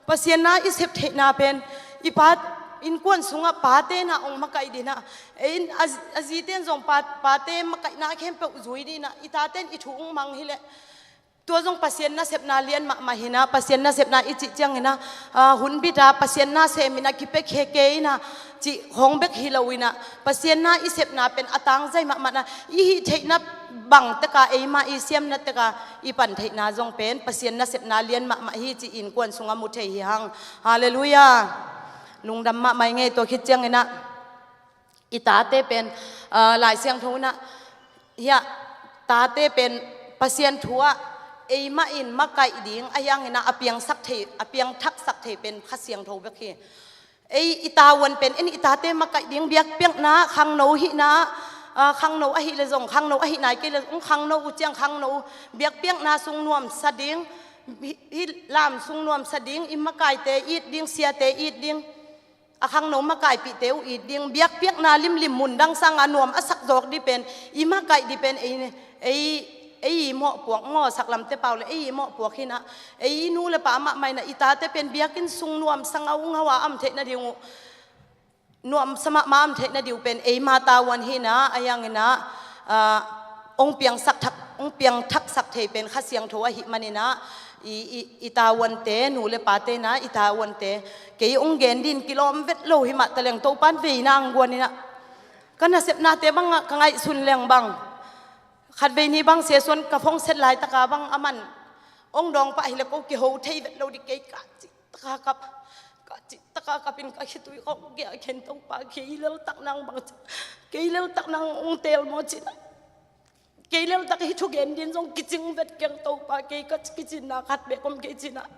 Pasian na i sep theihna pen i pa, innkuan sungah pate na hong makaih ding ah, ei in a, a zite in zong pa, pate makaihna khempeuh zui ding ah, i tate in i thu hong mang hi leh, tua zong Pasian nasepna lian mahmah hi in ah, Pasian nasepna i cih ciangin ah, ah, hun bit ah Pasian nasem in ah, kipia khia kei in ah cih khawng bek hi lo in ah, Pasian na i sepna pen a tangzai mahmah in ah, i hih theihna bang tek ah, eima i siamna tek ah i pan theihna zong pen Pasian nasepna lian mahmah hi cih innkuan sungah mu thei hi hang. Halleluiah. Lungdam mahmah ing ei. Tua khit ciangin ah, i tate pen, ah, Lai Siangtho in ah, hiah, tate pen Pasian thu ah eimah in makaih ding, ahi hangin ah a piangsak thei, a piangthaksak thei pen Kha Siangtho bek hi. Ei i tavuan pen, en i tate makaih ding, biakpiakna, khangno hihna, ah, khangno ahih leh zong, khangno ahih nai kei leh zong, khangno uh ciang khangno uh, biakpiakna sung nuamsa ding, hih, hih lam sung nuamsa ding, i makaite it ding, siate it ding, a khangno makaipihte uh it ding, biakpiakna limlim, mundang sangin nuam a sak zawk ding pen, i makaih ding pen, ei, ei, ei i mawhpuak, ngaw, sak lamte pau leh ei i mawhpuak hi in ah, ei i nu le pa mahmah in ah, i tate pen biakinn sung nuamsa ngaungau a om theih nading uh, nuamsa mahmah om theih nading uh pen eima tavuan hi in ah, ahi hangin ah, ah, hong piangsak thak, hong piangthaksak thei pen Kha Siangtho ahih manin ah, i, i, i tavuante, nu le pate in ah, i tavuante, kei hong gen ding kilawm vet lo hi mah taleng, Topa in veina hong guan in ah, ka nasepnate bang ah ka ngaihsun leng bang, khatvei ni bang, Sesuan ka phone set laitak ah bang, aman hong dawng pah hi leh ko kiho thei vet lo ding, kei ka cih taka kap, ka cih taka kap in ka khitui khawng giah khen, Topa, kei leltak nang bang ci, kei leltak nang hong teel maw ci in ah, kei leltak hih thugen ding zong kicing vet keng, Topa, kei ka kicinna khat bek om kei ci in ah,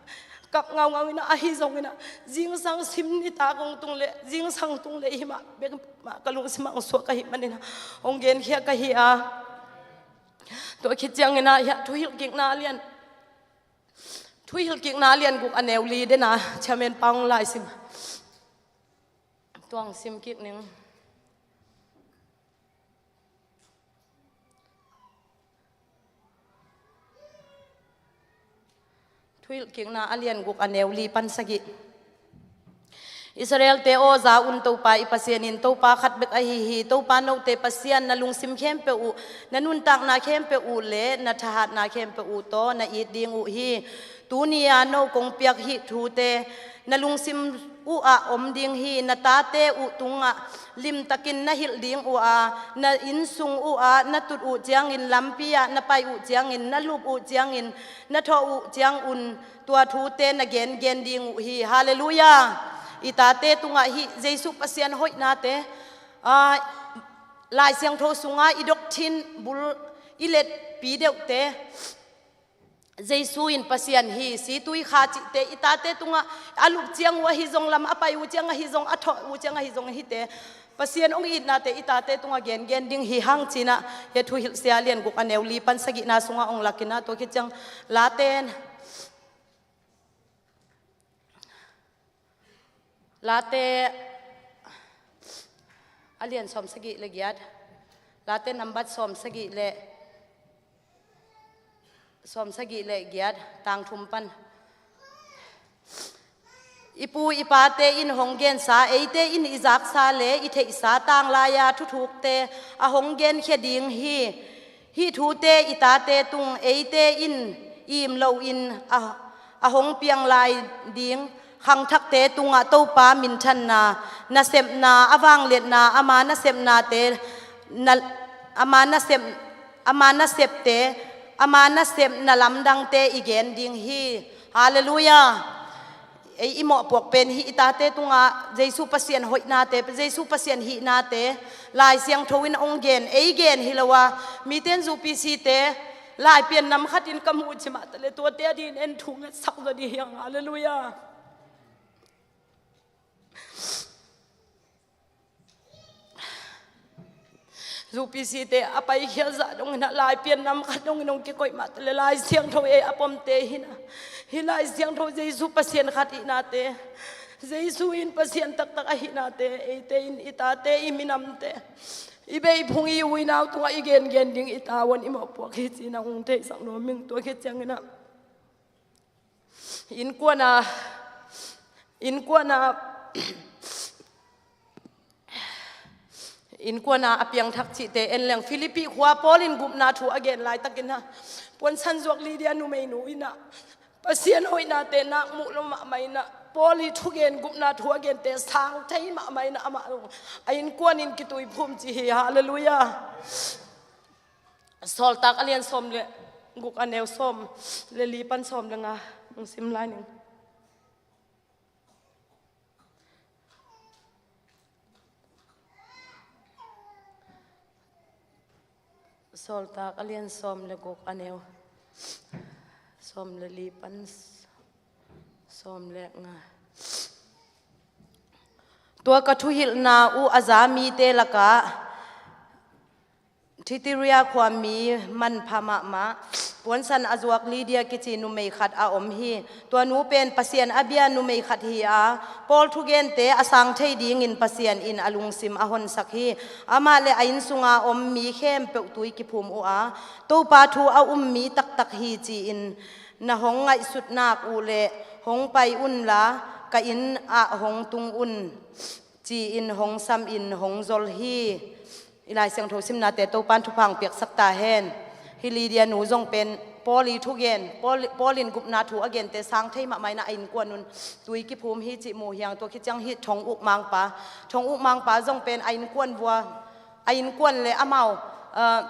kap ngaungau in ah, ahi zongin ah, zingsang sim nitak hong tung leh, zingsang tung leh hih mah bek mah ka lungsim ah hong suak ahih manin ah, hong genkhia ka hi a. Tua khit ciangin ah, hiah, Thuhilhkikna a lian, Thuhilhkikna a lian guk, a neu li den ah, chairman pa hong laisim. Tua hong sim kik ning. Thuhilhkikna a lian guk, a neu li pan sagih. Israelte aw, za un, Topa i Pasian in Topa khat bek ahi hi. Topa, note Pasian, na lungsim khempeuh uh, na nuntakna khempeuh uh le na thahatna khempeuh uh tawh na it ding uh hi. Tuni-a no kong piak hih thute na lungsim uh ah om ding hi. Na tate uh tungah limtakin na hilh ding uh a, na inn sung uh ah na tut uh ciangin, lampi ah na pai uh ciangin, na lup uh ciangin, na thawh uh ciangun, tua thute na gengen ding uh hi. Halleluiah. I tate tungah hih Jesu Pasian hoihnate, aa, Lai Siangtho sungah i doctrine bul i letpi deuhte, Jesu in Pasian hi, situikha cihte i tate tungah a lup ciang uh ahi zong, lam a pai uh ciang ahi zong, a thawh uh ciang ahi zong, hihte Pasian hong itnate i tate tungah gengen ding hi hang ci-in ah, hih Thuhilhkikna a lian guk, a neu li pan sagihna sungah hong lak in ah, tua khit ciang Late, Late a lian sawmsagih le giat, Late nambat sawmsagih le, sawmsagih le giat, tang thum pan. I pu i pate in hong gensa, eite in i zaksa le i theihsa tanglai-a thuthukte a hong genkhia ding hi. Hih thute i tate tung eite in im loin a, a hong piang lai ding khangthakte tungah Topa minthanna, nasepna, a vangliatna, ama nasepnate, na, ama nasep, ama nasepte, ama nasepna lamdangte i gen ding hi. Halleluiah. Ei i mawhpuak pen hih i tate tungah Jesu Pasian hoihnate, Jesu Pasian hihnate, Lai Siangtho in hong gen, ei gen hi lo a, mite in U P C te, Laipian nam khatin ka muh cimah tale tuate a din en thu ngetsak zaw dih hiang. Halleluiah. Zu P C te a paikhia zah dongin a laipian nam khat dongin hong kikoih mah tale Lai Siangtho ei a pomte hina. Hih Lai Siangtho Jesu Pasian khat ihnate, Jesu in Pasian taktak ahihnate, eite in i tate i minamte i beiphung i u i nau tungah i gengen ding i tavuan i mawhpuak hi ci-in a hong theisak nuam ing. Tua khit ciangin a innkuan a, innkuan a, innkuan a a piangthak cihte en leng Philippi khua Paul in gupna thu a gen laitakin a puansan zuak Lydia numeinu in a Pasian hoihnate nak muh lo mahmah in a Paul i thugen gupna thu a gente sang thei mahmah in a amah a innkuan in kituiphum ci hi. Halleluiah. Sawltak a lian sawm le guk a neu sawm le li pan sawm le nga hong sim lai ning. Sawltak a lian sawm le guk a neu sawm le li pan sawm le nga. Tua ka thuhilhna uh a za mite lakah Thiatira khuami manpha mahmah puansan a zuak Lydia kici numei khat a om hi. Tua nu pen Pasian a bia numei khat hi a, Paul thugente a sang thei dingin Pasian in a lungsim a honsak hi. Amah le a inn sunga om mi khempeuh tui kiphum uh a, Topa thu a um mi taktak hi ci-in na hong ngaihsutnak uh le hong pai unla ka inn ah hong tung un, ci-in hong samin hong zol hi. I Lai Siangtho simnate Topan thupha hong piaksak ta hen. Hih Lydia nu zong pen Paul i thugen, Paul, Paul in gupna thu a gente sang thei mahmah in a innkuan un tui kiphum hi cih mu hiang. Tua khit ciang hih thong uk mangpa, thong uk mangpa zong pen a innkuan vua, a innkuan le amau, ah,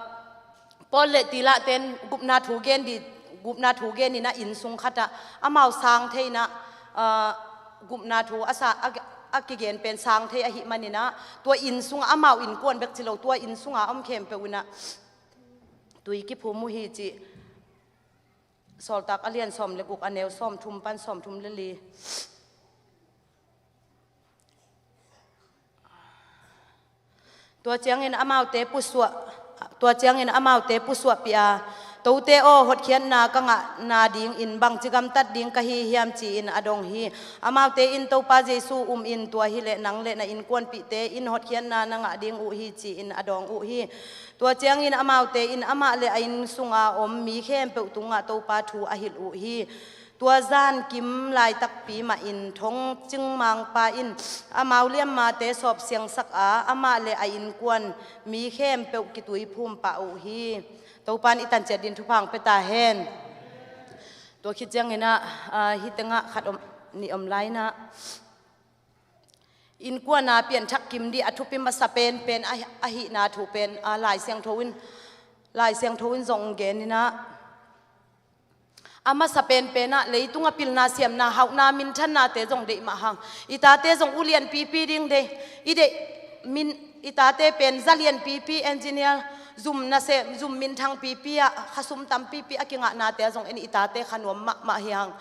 Paul le Silas ten gupna thu gen di, gupna thu gen in a inn sung khat ah amau sang thei in a, ah, gupna thu a sa, a, a kigen pen sang thei ahih manin a, tua inn sungah amau innkuan bek ci lo, tua inn sunga om khempeuh in a tui kiphum uh hi ci. Sawltak a lian sawm le guk a neu sawm thum pan sawm thum le li. Tua ciangin amaute pusuah, tua ciangin amaute pusuahpih a, "Tote aw, hotkhiatna ka ngahna dingin bangci gamtat ding ka hi hiam?" ci-in a dong hi. Amaute in, "Topa Jesu um in, tua hileh nang le na innkuanpihte in hotkhiatna na ngah ding uh hi," ci-in a dawng uh hi. Tua ciangin amaute in amah le a inn sunga om mi khempeuh tungah Topa thu a hilh uh hi. Tua zan kim laitakpi mahin thong cingmangpa in amau liammate sawp siangsak a, amah le a innkuan mi khempeuh kituiphum pah uh hi. Topan i tanciat din thupha hong pia ta hen. Tua khit ciangin ah, ah, hih tengah khat om, nih om lai in ah, innkuan a pianthak kim ding a thupi masa penpen a, ahihna thu pen, a, Lai Siangtho in, Lai Siangtho in zong gen in ah, a masa penpen ah leitung a pilna siamna hauhna minthannate zong deih mah hang, i tate zong ulianpipi ding deih, i deih min, i tate pen zalianpipi, engineer, zum nasem, zum minthangpipi ah khasum tampipi a kingahnate ah zong en i tate kha nuam mahmah hi hang.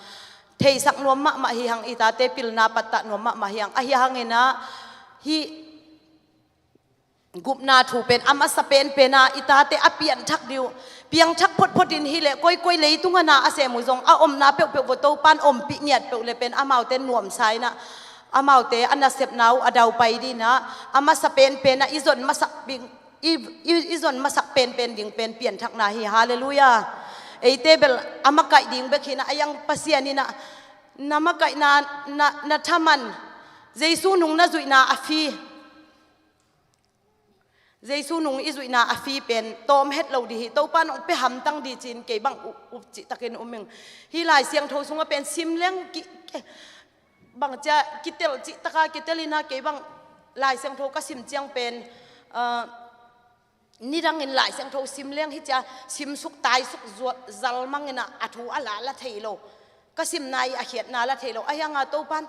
Theisak nuam mahmah hi hang, i tate pilna pattah nuam mahmah hi hang. Ahi hangin ah hih gupna thu pen a masa penpen ah i tate a pianthak ding uh, piangthak photphot in hileh koikoi leitung a na a sem uh zong a omna peuhpeuh vua Topan ompih ngiat peuh le pen amaute nuamsa in ah, amaute a nasepna uh a daupai ding in ah, a masa penpen ah i zon masak ding, i, i, i zon masak penpen ding pen pianthakna hi. Halleluiah. Eite bel a makaih ding bek hi in ah, a iang Pasian in ah na makaihna, na, na thaman, Jesu nung na zuihna a fee, Jesu nung i zuihna a fee pen tawm het lo ding hi. Topan hong pia hamtang ding ci-in kei bang up, up cihtakin um ing. Hih Lai Siangtho sungah pen sim leng ki, ki, bangcia kitel cihtaka kitel in ah, kei bang Lai Siangtho ka sim ciang pen, ah, nidangin Lai Siangtho sim leng hi cia simsuk taisuk zuat zalmang in ah, a thu a la la thei lo. Ka simna i a khiatna la thei lo. Ahi hanga Topan,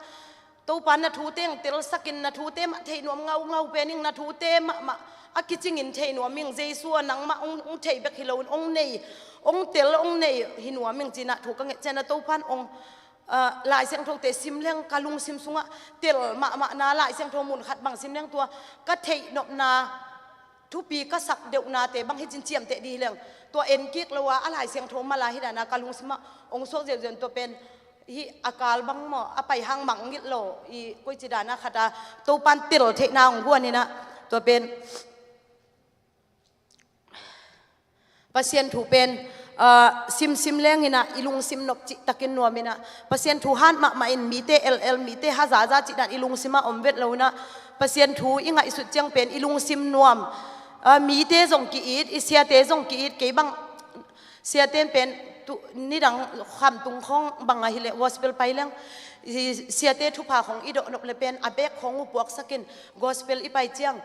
Topan na thute hong telsakin, na thute mah thei nuam ngaungau pen ing, na thute mahmah a kicingin thei nuam ing. Jesu a nangmah hong, hong thei bek hi loin hong nei, ong tel ong nei hi nuam ing cinah thu ka nget cianah Topan ong, ah, Lai Siangthote sim leng ka lungsim sungah tel mahmahna Lai Siangtho mun khat bang sim leng tua ka theih nopna thupi ka sak deuhnate bang hi cin ciamteh dih hi leng tua en kik lo a, a Lai Siangtho mala hi dana ka lungsimah ong suak ziauziau in tua pen hi a kal bang maw, a pai hang mangngilh lo i koici dana khata Topan tel theihna ong guan inah tua pen Pasian thu pen, ah, simsim lenginah i lungsim nop cihtakin nuaminah Pasian thu hat mahmah in mite elel mite hazaza cihdan i lungsimah om vet loinah Pasian thu i ngaihsut ciang pen i lungsim nuam, ah, mite zong ki-it, i siate zong ki-it, kei bang siate pen tu, nidang khamtung khawng bang ahileh gospel pai leng i siate thupha khawng i doh nop le pen a bek khawng uh puaksakin gospel i pai ciang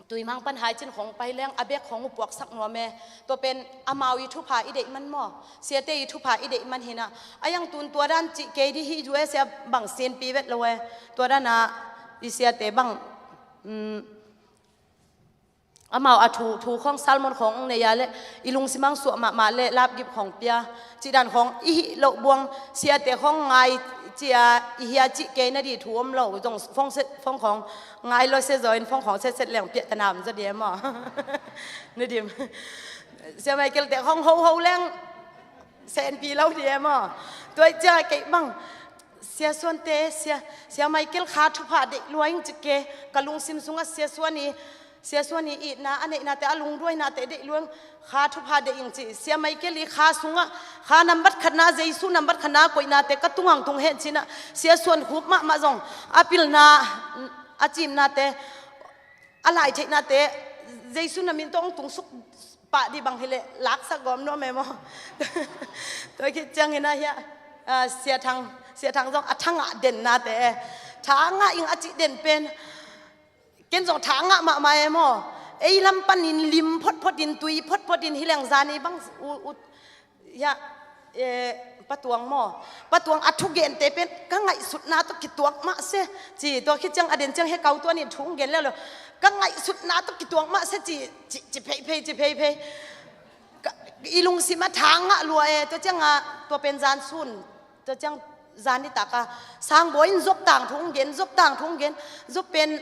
Tuimang pan Haicin khawng pai leng a bek khawng uh puaksak nuam e. Tua pen amau i thupha i deih man maw? Siate i thupha i deih man hinah a yang tun tua dan cih kei dih hi U S A bang sinpi vet lo e. Tua dana i siate bang, um, amau a thu, thu khawng salmon khawng ong nei a le i lungsimang suah mahmah le lapgip khawng pia. Cihdan khawng i hih loh buang siate khawng ngai cia i hia cih kei na dih thu om lo zong phone set, phone khawng ngai lo se zaw in phone khawng setset leng piah tana om zaw dih e maw? Na dim. Sia Michael te khawng hoho leng senpi lo dih e maw? Tua i cia kei bang Sia Suante, Sia, Sia Michael kha thupha deih lua ing cih kei ka lungsim sungah Sia Suan i Sia Suan i itna a neihnate a lungduainate deih luang kha thupha deih ing ci. Sia Michael i kha sungah kha nambat khatna Jesu nambat khatna koihnate ka tungang tung hen cinah Sia Suan khup mahmah zong a pilna a cimnate a lai theihnate Jesu na min tawh hong tungsuk pah dih bang hileh laksak gawm nuam e maw? Tua khit cianginah hiah, ah, Sia Thang, Sia Thang zong a thangah dennate e thangah ing a cih den pen Ken zong thangah mahmah e maw? Ei lam panin lim photphotin tui photphotin hi leng zani bang u, u, ya, eh, Patuang maw? Patuang a thugente pen ka ngaihsutna tawh kituak mah se ci. Tua khit ciang a den ciang he kau tuanin thu hong gen leuleu ka ngaihsutna tawh kituak mah se ci, ci, ci pheiphei, ci pheiphei. Ka, i lungsim a thangah lua e, tua cianga tua pen zan sun. Tua ciang zan nitaka sangbawi in Job tangthu hong gen, Job tangthu hong gen, Job pen,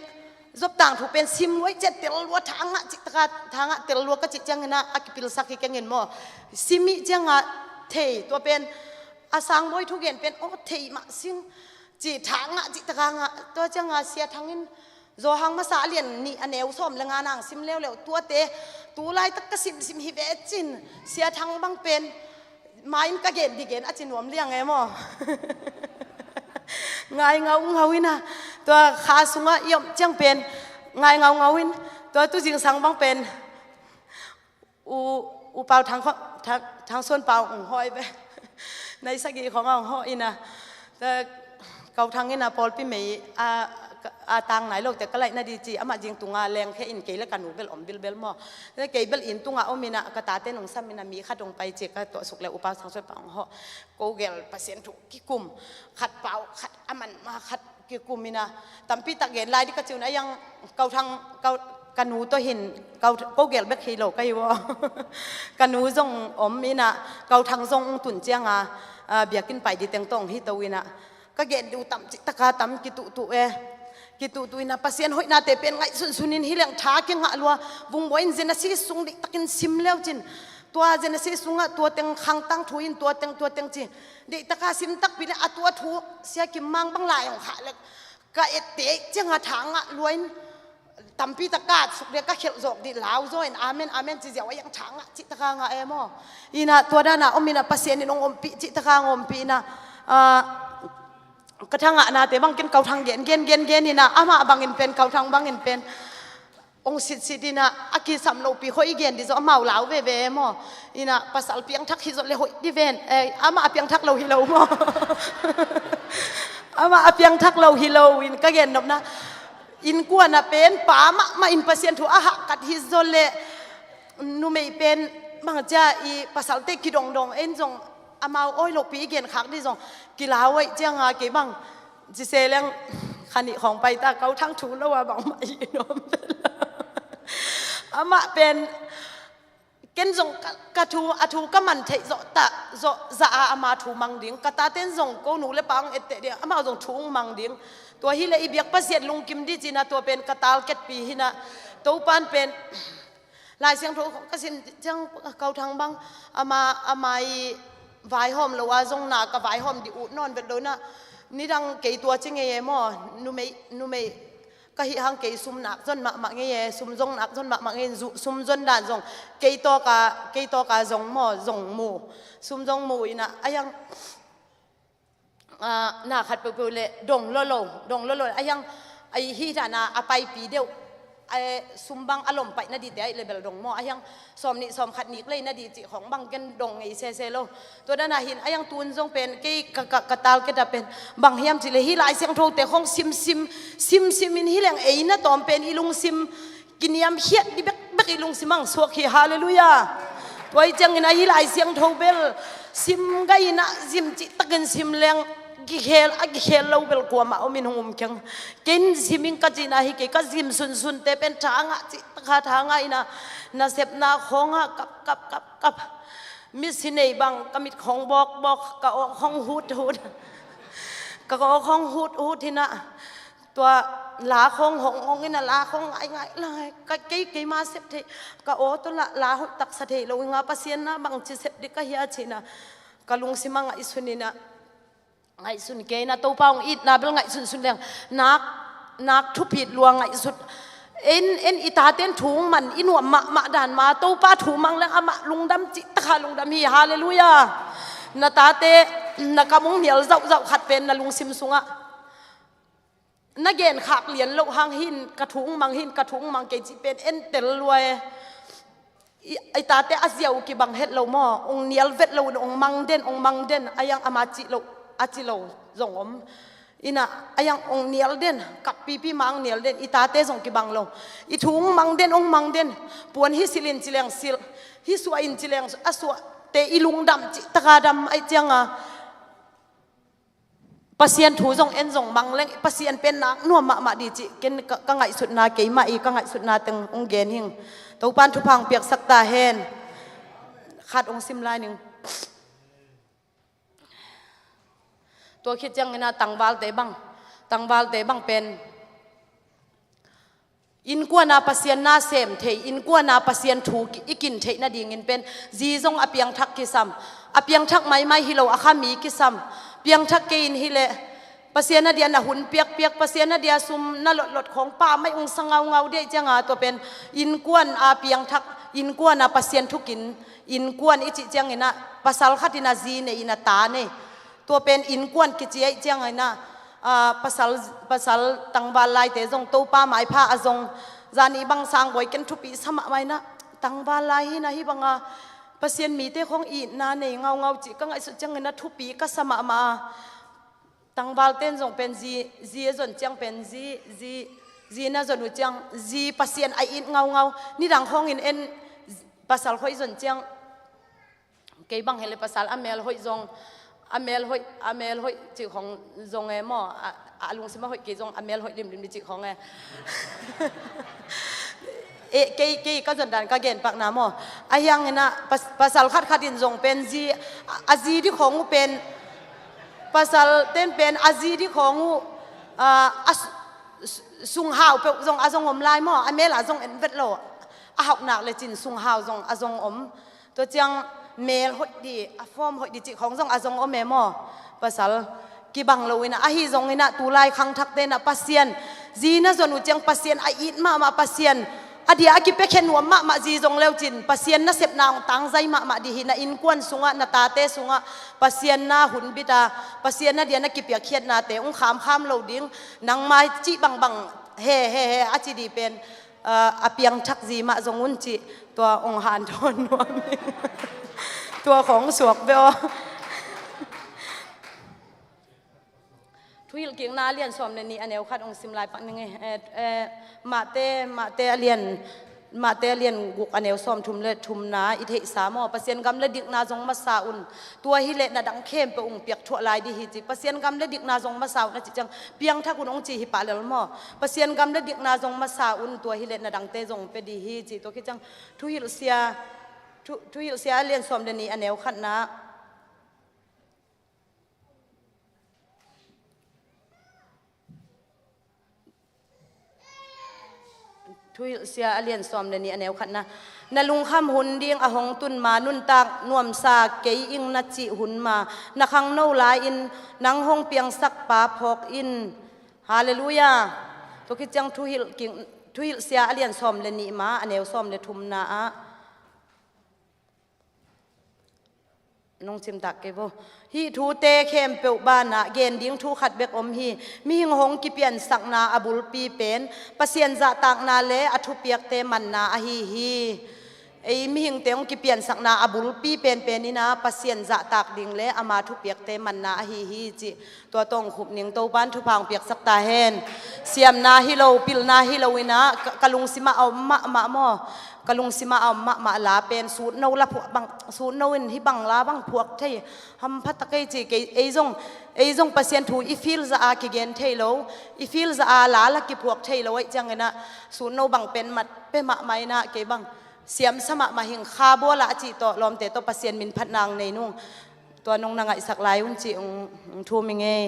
Job tangthu pen sim luai cia tel lua thangah cihtaka thangah tel lua ka cih ciangina a kipilsak hi kengin maw? Sim ih cianga thei, tua pen a sangbawi thugen pen aw thei mah sing ci thangah cihtaka ngah, tua cianga Sia Thangin Johan masa a lian nih a neu sawm le nga nang sim leuleu tuate, tu laitak ka simsim hi ve cin, Sia Thang bang pen, ma in ka gen di gen a ci nuam liang e maw? Ngai ngaungau ina, tua kha sungah i om ciang pen, ngai ngaungau in, tua tu zingsang bang pen, U, U Pau Thang, Thang, Thang Suan Pau ung hawh i ve. Nai sagih khong a ung hawh ina. Kau Thang ina pawlpi mei a, a tang nai lo te ka laih na di ci, amah zing tunga leng khe in kei le ka nu bel om bilbel maw. Kei bel in tunga om ina ka tate nung sam ina mi khat ung pai ci ka tuah suk le U Pau Thang Suan Pau ung hawh. Ko gel Pasian thu kikum. Khat pau, khat aman ma, khat kikum ina tampi tak gen lai di ka ciun a yang Kau Thang, Kau, ka nu tawh hin, Kau, ko gel bek hi lo ka hi vaw. Ka nu zong om ina, Kau Thang zong ung tun cianga, a, biakinn pai di teng tawh ung hi to ina. Ka gen di uh tam cihtaka tam kituhtuh e. Kituhtuh ina Pasian hoihnate pen ngaihsunsun in hi leng tha kingah lua. Vungbuai in Genesis sung diktakin sim leu cin. Tua Genesis sungah tua teng khangtang thu in tua teng, tua teng ci. Deihtaka sim takpi le a tua thu Sia Kim Mang bang lai hong khah le ka etteh cianga thangah luain tampi tak ka at suk le ka khelh zawk dih lau zaw in amen, amen ci ziau a yang thangah cihtaka ngah e maw? Ina tua dana om ina Pasian in hong ompih cihtaka hong ompih ina, ah, ka thangah nate bangkin Kau Thang gen, gen, gen, gen ina amah bangin pen, Kau Thang bangin pen Ong sitsit ina a kisam lopi khawh i gen di zaw amau lau veve maw? Ina pasal piangthak hi zaw le hoih di ven, eh, amah a piangthak lo hi lo maw? Amah a piangthak lo hi lo in ka gen nopna. Innkuana pen pa mahmah in Pasian thu a hahkat hi zaw le numei pen bangcia i pasalte kidongdong en zong amau awi lopi i gen khak di zong kilau aih cianga kei bang Ci se leng khanih khawng paita Kau Thang thu lo a bangmah hi nuam pen. Amah pen Ken zong ka, ka thu, a thu ka man theih zawh tah zawh zah a, ama thu mang ding. Ka taten zong ko nu le pa hong etteh ding, amau zong thu hong mang ding. Tua hileh i biak Pasian lungkim dih ci-in ah, tua pen ka target pi hi-in ah, Topa'n pen Lai Siangtho ka sim ciang, Kau Thang bang, ama, ama i vaihawm lo a zong na ka vaihawm dih ut nawn vet lo-in ah, nidang kei tua ci ngei e maw, numei, numei ka hih hang kei sum nak zon mahmah ngei e, sum zong nak zon mahmah ngei e, zu-, sum zon dan zong kei tawk a, kei tawk a zong maw, zong mu, sum zong mu in ah, a hiang, ah, na khat peuhpeuh leh dong lolo, dong lolo, a hiang, a hih dan a, a paipi deuh, a sum bang a lom paih nadihte ahih leh bel dong maw, a hiang sawm nih sawm khat nik lei nadih cih khawng bang ken dong ngei sese lo. Tua dan a hi-in a hiang tun zong pen kei ka, ka, ka target a pen bang hiam cih leh hih Lai Siangthote khawng simsim, simsim in hi leng ei na tawm pen i lungsim kiniamkhiat dih bekbek, i lungsim hong suak hi. Halleluiah. Tua hi ciangin ah hih Lai Siangtho bel sim gai in ah, zim cihtakin sim leng kikhel, a kikhel lo bel kuamah om in hong um keng. Ken sim ing ka ci-in ah hi kei, ka zim sunsunte pen tha ngah cihtak a, tha ngah in ah, nasepna khawng ah kap, kap, kap, kap. Mitsi nei bang ka mit khawng bawk, bawk, ka aw khawng hut, hut. Ka aw khawng hut, hut hi-in ah, tua la khawng hong, hong in ah, la khawng ngai, ngai, la ngai. Ka kei, keima sep thei, ka aw tawh la, la hoih tak sa thei lo ing a, Pasian na bangci sep dih ka hia ci-in ah, ka lungsim ah ngaihsun in ah, ngaihsun kei in ah, Topa hong itna bel ngaihsun sun leng, nak, nak thupit lua ngaihsut. En, en i taten thu hong man i nuam mahmah dan mah, Topa thu mang leng amah lungdam cihtak a lungdam hi. Halleluiah. Na tate, na kam hong nial zauhzauh khat pen na lungsim sungah na genkhak lian loh hang hi-in, ka thu hong mang hi-in, ka thu hong mang kei cih pen en tel lua e. I, i tate a ziau kibang het lo maw, hong nial vet lo, hong mang den, hong mang den, a hiang ama cih lo, a ci lo zong om. In ah, a hiang hong nial den, kap pipi mah hong nial den, i tate zong kibang lo. I thu hong mang den, hong mang den, puan hih silh in ci leng silh, hih suah in ci leng a suahte i lungdam cihtak a dam ahih ciang a, Pasian thu zong en zong mang leng, Pasian pen nak nuam mahmah dih cih ken ka, ka ngaihsutna, keimah i ka ngaihsutna teng hong gen hing. Topa'n thupha hong piaksak ta hen. Khat hong sim lai ning. Tua khit ciangin ah tangvalte bang, tangvalte bang pen innkuan a Pasian na sem thei, innkuan a Pasian thu ki-, i kin theih nadingin pen zi zong a piangthak kisam. A piangthak maimai hi lo, a kha mi kisam. Piangthak kei in hi leh, Pasian a dia na hun piakpiak, Pasian a dia sum na lotlot khawng pammaih hong sa ngaungau dih ahih ciang a, tua pen innkuan a piangthak, innkuan a Pasian thu kin, innkuan i cih ciangin ah, pasal khat in a zi nei in a ta nei. Tua pen innkuan kici ahih ciangin ah, ah, pasal, pasal tangval laite zong Topa maipha a zong, zani bang sang bawi ken thupi sa mahmah in ah, tangval lai hi-in ah hih bang a Pasian mite khawng itna nei ngaungau cih ka ngaihsut ciangin ah thupi ka sa mahmah a. Tangvalte'n zong pen zi, zi a zon ciang pen zi, zi, zi na zon uh ciang zi Pasian a it ngaungau. Nidang khawngin en pasal hoih zon ciang, kei bang hi leh pasal a mel hoih zong, a mel hoih, a mel hoih cih khawng zong e maw, a, a lungsim a hoih kei zong a mel hoih limlim dih cih khawng e. E, kei, kei ka zon dan ka gen pakna maw. A hiangin ah pas-, pasal khatkhat in zong pen zi, a, a zi dih khawng uh pen, pasalte'n pen a zi dih khawng uh, a, a s-, s-, sunghau peuh zong a zong om lai maw, a mel a zong en vet lo. A hauh nak lecin sunghau zong a zong om. Tua ciang mel hoih dih, a form hoih dih cih khawng zong a zong om e maw. Pasal kibang lo in ah, ahi zongin ah tulai khangthakte'n ah Pasian, zi na zon uh ciang Pasian a it mahmah, Pasian a dia a kipiakhia nuam mahmah zi zong leu cin, Pasian nasepna hong tangzai mahmah dih hi. Na innkuan sungah, na tate sungah Pasian na hun bit a, Pasian a dia na kipiakkhiatnate hong khamkham lo ding, nangmai cih bangbang he, he, he a ci dih pen, ah, a piangthak zi mah zong un cih, tua hong hanthawn nuam ing. Tua khawng suak beh aw. Thuhilhkikna a lian sawm le nih a neu khat hong sim lai pak ning e. Eh, eh, Mate, Mate a lian, Mate a lian guk a neu sawm thum le thumna i theihsa maw. Pasian gam le dikna zong masa un. Tua hileh na dang khempeuh hong piakthuah lai dih hi ci. Pasian gam le dikna zong masa un a cih ciang piangthak un hong ci hi pah lel maw. Pasian gam le dikna zong masa un, tua hileh na dangte zong pia dih hi ci. Tua khit ciang thuhilhsia Thu, Thuhilhsia a lian sawm le nih a neu khatna. Thuhilhsia a lian sawm le nih a neu khatna. Na lungkham hun ding a hong tun ma, nuntak nuamsa kei ing na cih hun ma, na khangno lai-in nang hong piangsak pa phawk in. Halleluiah. Tua khit ciang Thuhilh king, Thuhilhsia a lian sawm le nih ma a neu sawm le thumna ah. Nong cimtak kei vo. Hih thute khempeuh banah gen ding thu khat bek om hi. Mihing hong kipiansakna a bulpi pen Pasian zahtakna le a thupiakte manna ahi hi. Ei mihingte hong kipiansakna a bulpi penpen in ah Pasian zahtak ding le ama thupiakte manna ahi hi cih tua tawh hong khup ning. Topa'n thupha hong piaksak ta hen. Siamna hi lo, pilna hi lo in ah ka, ka lungsim ah a om mahmah maw? Ka lungsim ah a om mahmah la pen Sutno la phuak bang, Sutno in hih bang la bang phuak thei hampha ta kei ci kei. Ei zong, ei zong Pasian thu i feel zah a kigen thei lo, i feel zah a la la kiphuak thei lo ahih ciangin ah Sutno bang pen mat pia mahmah in ah kei bang siamsa mahmah hing kha bua lah a cih tawh lawmte tawh Pasian min phatna hong nei nung. Tua nong na ngaihsak lai un cih hong, hong thum ing ei.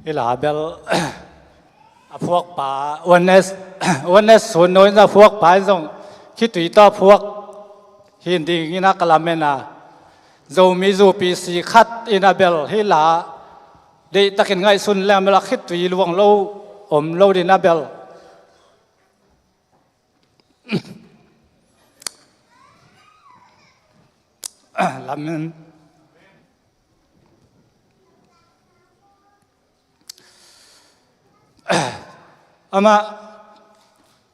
Hih la bel a phuakpa, oneness, oneness sun no in a phuakpa in zong khitui tawh a phuak hi dingin a ka lamen a, Zomi zupi si khat in a bel hih la deihtakin ngaihsun leng bel a khitui luang lo om lo ding a bel lamen. Amah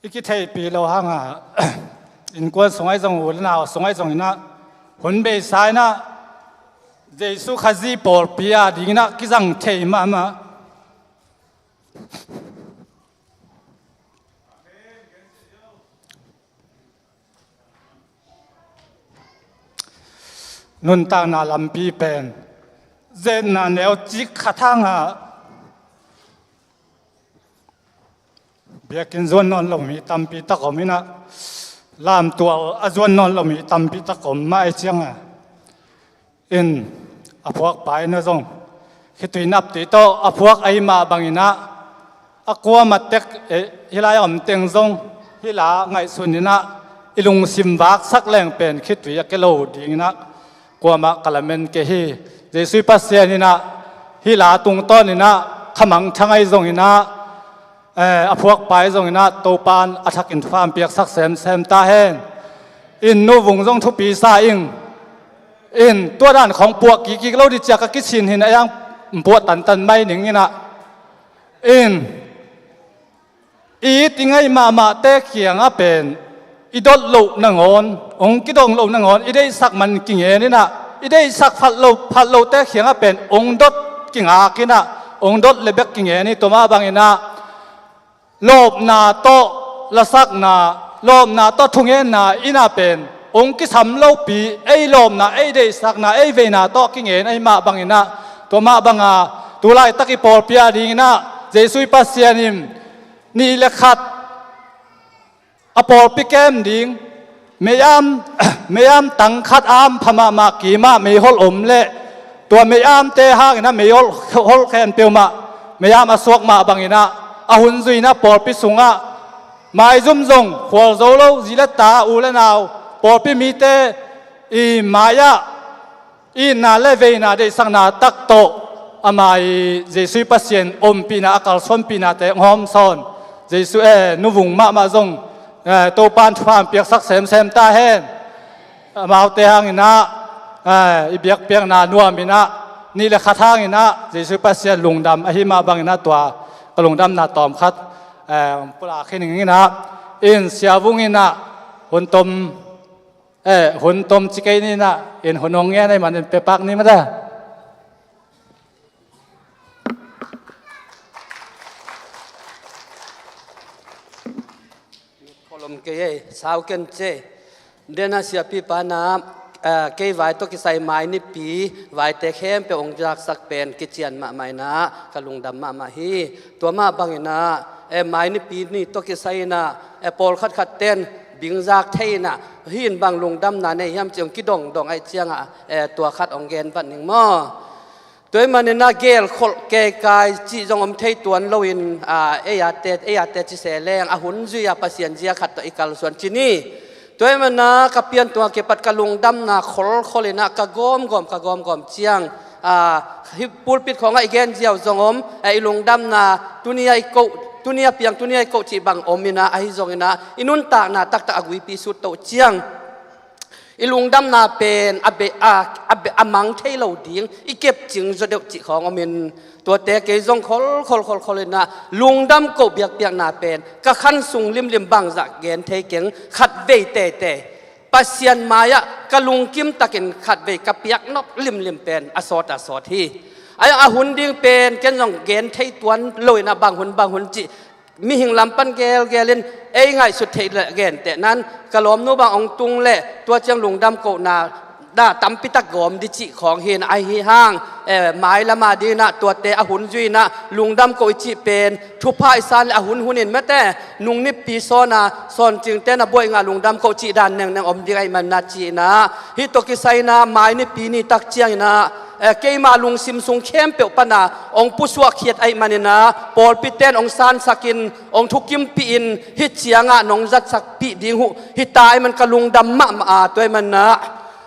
i kitheihpih loh hanga innkuan sungah i zong, u le nau sungah i zong inah hun beisa inah Jesu Khazih pawlpi a dinginah kizang thei mahmah. Nuntakna lampi pen zetna neu cik khat hanga biakinn zuan nawn lo mi tampi tak om inah, lamtual a zuan nawn lo mi tampi tak om mah ei cianga in a phuakpa in a zong khitui naptui tawh a phuak ahi mah banginah a kuamah tek, eh, hih lai a om teng zong hih la ngaihsun inah i lungsim vaksak leng pen khitui a ke lo dinginah kuamah ka lamen kei hi. Jesu i Pasian inah hih la tungtawn inah khamang thangai zong inah, eh, a phuakpa i zong inah Topan a thakin thupha hong piaksak semsem ta hen. In Nu Vung zong thupi sa ing. In tua dan khawng puah kikkik lo dih ciah ka kisin hin a yang puah tantan mai ning inah. In i it i ngaih mahmahte kiangah pen i dot loh nangawn, hong kidong loh nangawn i deihsak man kingen inah, i deihsak phat lo, phat lote kiangah pen hong dot kingak inah, hong dot le bek kingen hi. Tua mah banginah lawpna tawh lasakna, lawpna tawh thungenna inah pen hong kisam lopi, ei lawpna, ei deihsakna, ei veina tawh kingen ahi mah banginah, tua mah banga tu laitak i pawlpi a dinginah Jesu i Pasian in nih le khat a pawlpi kem ding, mei-am, mei-am tang khat a am pha mahmah kimah meihol om leh tua mei-amte hanginah meihol, hol khen peuhmah mei-am a suak mah banginah a hun zui inah pawlpi sungah maizum zong khual zo lo zi le ta, u le nau, pawlpi mite i mai-ah itna le veina deihsakna tak tawh ama i Jesu i Pasian ompihna, a kalsuanpihnate hong hawmsawn Jesu, eh, Nu Vung mahmah zong, eh, Topan thupha hong piaksak semsem ta hen. Amaute hanginah, eh, i biakpiakna nuam inah nih le khat hanginah Jesu i Pasian lungdam ahi mah banginah tua ka lungdamna tawm khat, eh, pulak hi ning inah, in Sia Vung inah hun tom, eh, hun tom ci kei ni inah, in hun hong ngen ahih manin pepak ni mata. Kholom kei ei, sau ken ce. Dena siapipa na, eh, kei vai tawh kisai mai nipi vaite khempeuh hong zaksak pen kician mahmah inah ka lungdam mahmah hi. Tua mah banginah, eh, mai nipi ni tawh kisai inah, eh, pawlkhat khat ten bingzak thei inah, hih in bang lungdamna nei hiam ci hong kidongdong ahih ciangah, eh, tua khat hong gen vat ning maw. Tua ahih maninah gelkholh keikai cih zong om thei tuan loin, ah, ei ate, ei ate ci se leng a hun zui-a Pasian zia khat tawh i kalsuan ci ni. Tua ahih maninah ka pian tungah kipat ka lungdamna kholkhol inah ka gawmgawm, ka gawmgawm ciang, ah, hih pulpit khawngah i gen ziau zong om, eh, i lungdamna tuni-a i koh, tuni-a piang, tuni-a i koh cih bang om inah, ahi zonginah i nuntakna taktak a guipi sut toh ciang i lungdamna pen a be, a, a be, a mang thei lo ding, i kepcing zaw deuh cih khawng omin, tuate kei zong kholkhol, kholkhol inah lungdam koh biakpiakna pen ka khan sung limlim bangzah gen thei keng, khatvei teitei Pasian mai-ah ka lungkim takin khatvei ka piaknop limlim pen a sawt a sawt hi. Ai a hun ding pen ken zong gen thei tuan lo inah bang hun bang hun cih mihing lam pan gelgelin ei ngaihsut theih le genteh nan ka lawmnu bang hong tung leh tua ciang lungdam kohna na tampi tak gawm dih cih khawng hi inah, ahi hang, eh, mai lam a dinginah tuate a hun zui inah lungdam koh i cih pen thupha i san le a hun hunin mate nung nipi sawn a sawn cingte na buai ngah lungdam koh cih dan nengneng om ding ahih maninah ci inah, hih tawh kisai inah mai nipi ni tak ciang inah, eh, keima lungsim sung khempeuh pana hong pusuahkhiat ahih manin ah, pawlpiten hong sansakin, hong thukimpihin, hih ciangah nong zatsakpih ding uh hita ahih man ka lungdam mahmah a, tua ahih manin ah,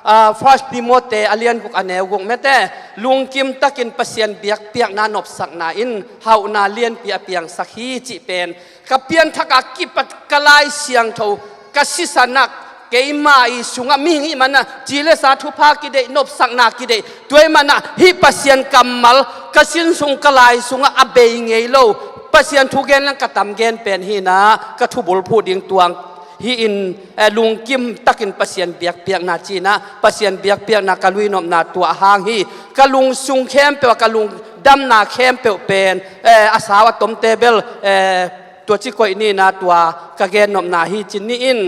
ah, First Timothy a lian guk a neu guk mete, lungkim takin Pasian biakpiakna nopsakna in hauhna lianpi a piangsak hi cih pen, ka pianthak a kipat ka Lai Siangtho, ka sisanak, keima i sungah mihing i hih manin ah, ci le sa thupha kideih, nopsakna kideih, tua ahih manin ah, hih Pasian kammal, ka sin sung ka lai sungah a bei ngei lo, Pasian thu gen leng ka tam gen pen hi-in ah, ka thubulphuh ding tuang hi-in, eh, lungkim takin Pasian biakpiakna ci-in ah, Pasian biakpiakna ka luinopna tua hang hi, ka lungsung khempeuh ah, ka lungdamna khempeuh pen, eh, a sau a tomte bel, eh, tua ci koih ni-in ah tua ka gennopna hi ci ni in,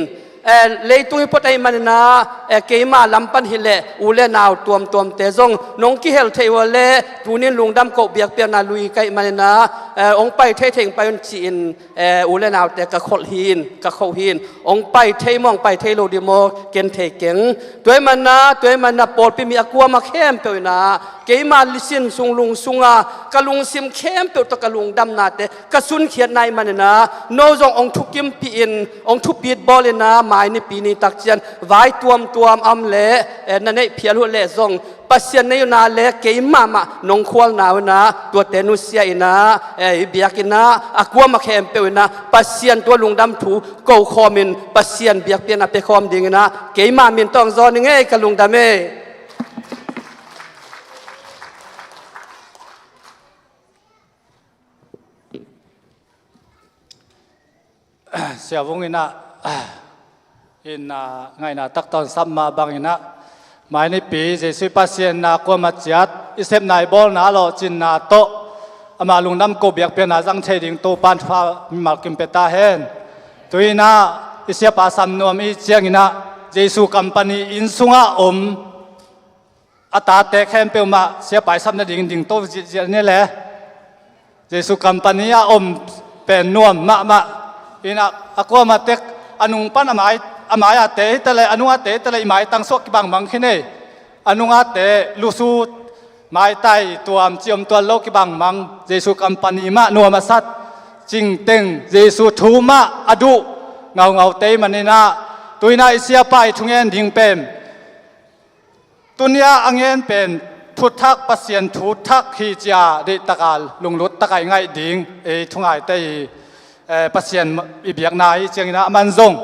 eh, leitung hi phot ahih manin ah, eh, keima lam pan hileh u le nau tuamtuamte zong nong kihel thei uh leh tuni-in lungdam koh biakpiakna lui ka hih manin ah, eh, hong pai thei thei hong pai un ci-in, eh, u le naute ka kholh hi-in, ka khoh hi-in, hong pai thei maw, hong pai thei lo ding maw, ken thei keng. Tua ahih manin ah, tua ahih manin ah, pawlpi mi a kuamah khempeuh in ah, keima sin sung lungsung a, ka lungsim khempeuh tawh ka lungdamnate, ka sunkhiatna ahih manin ah, no zong hong thukimpihin, hong thupit bawlin ah, mai nipi ni tak ciang vai tuamtuam a om leh, eh, na neih phial uh leh zong, Pasian na hi-in ah leh keimah mah nong khualna uh in ah, tuate nusia in ah, eh, i biakinn ah a kuamah khempeuh in ah, Pasian tua lungdam thu ko khawmin, Pasian biakpiakna pia khawm dingin ah, keima min tawh hong zawn ing ei, ka lungdam ei. Sia Vung in ah, in, ah, ngaihna tak tawh hong sam mah bangin ah, mai nipi Jesuh i Pasian na kuamah ciat, i sepna i bawlna a lawhcinna tawh, amah lungdam koh biakpiakna zang thei ding Topa'n thupha mimal kim pia ta hen. Tu-in ah i siapa sam nuam i ciangin ah, Jesuh company inn sungah om a tate khempeuh mah siapa i sap nading dingto ziahziah ni le. Jesuh company a om pen nuam mahmah. In ah, a kuamah tek, a nung pan a mai, a mai a te hi ta leh, a nung a te hi ta leh, i maitang suah kibangmang khin ei. A nung a te, lusu, maitai, tuam, ciom tuan lo kibangmang. Jesuh company mah nuam a sat. Cingteng, Jesuh thu mah a duh ngaungaute ahih manin ah, tu-in ah i siapa i thungen ding pen, tuni-a a ngen pen thuthak, Pasian thuthak hi ci-a deihtak a, lunglut tak a i ngaih ding ei thungaite hi. Eh, Pasian i biakna i hih ciangin ah, aman zong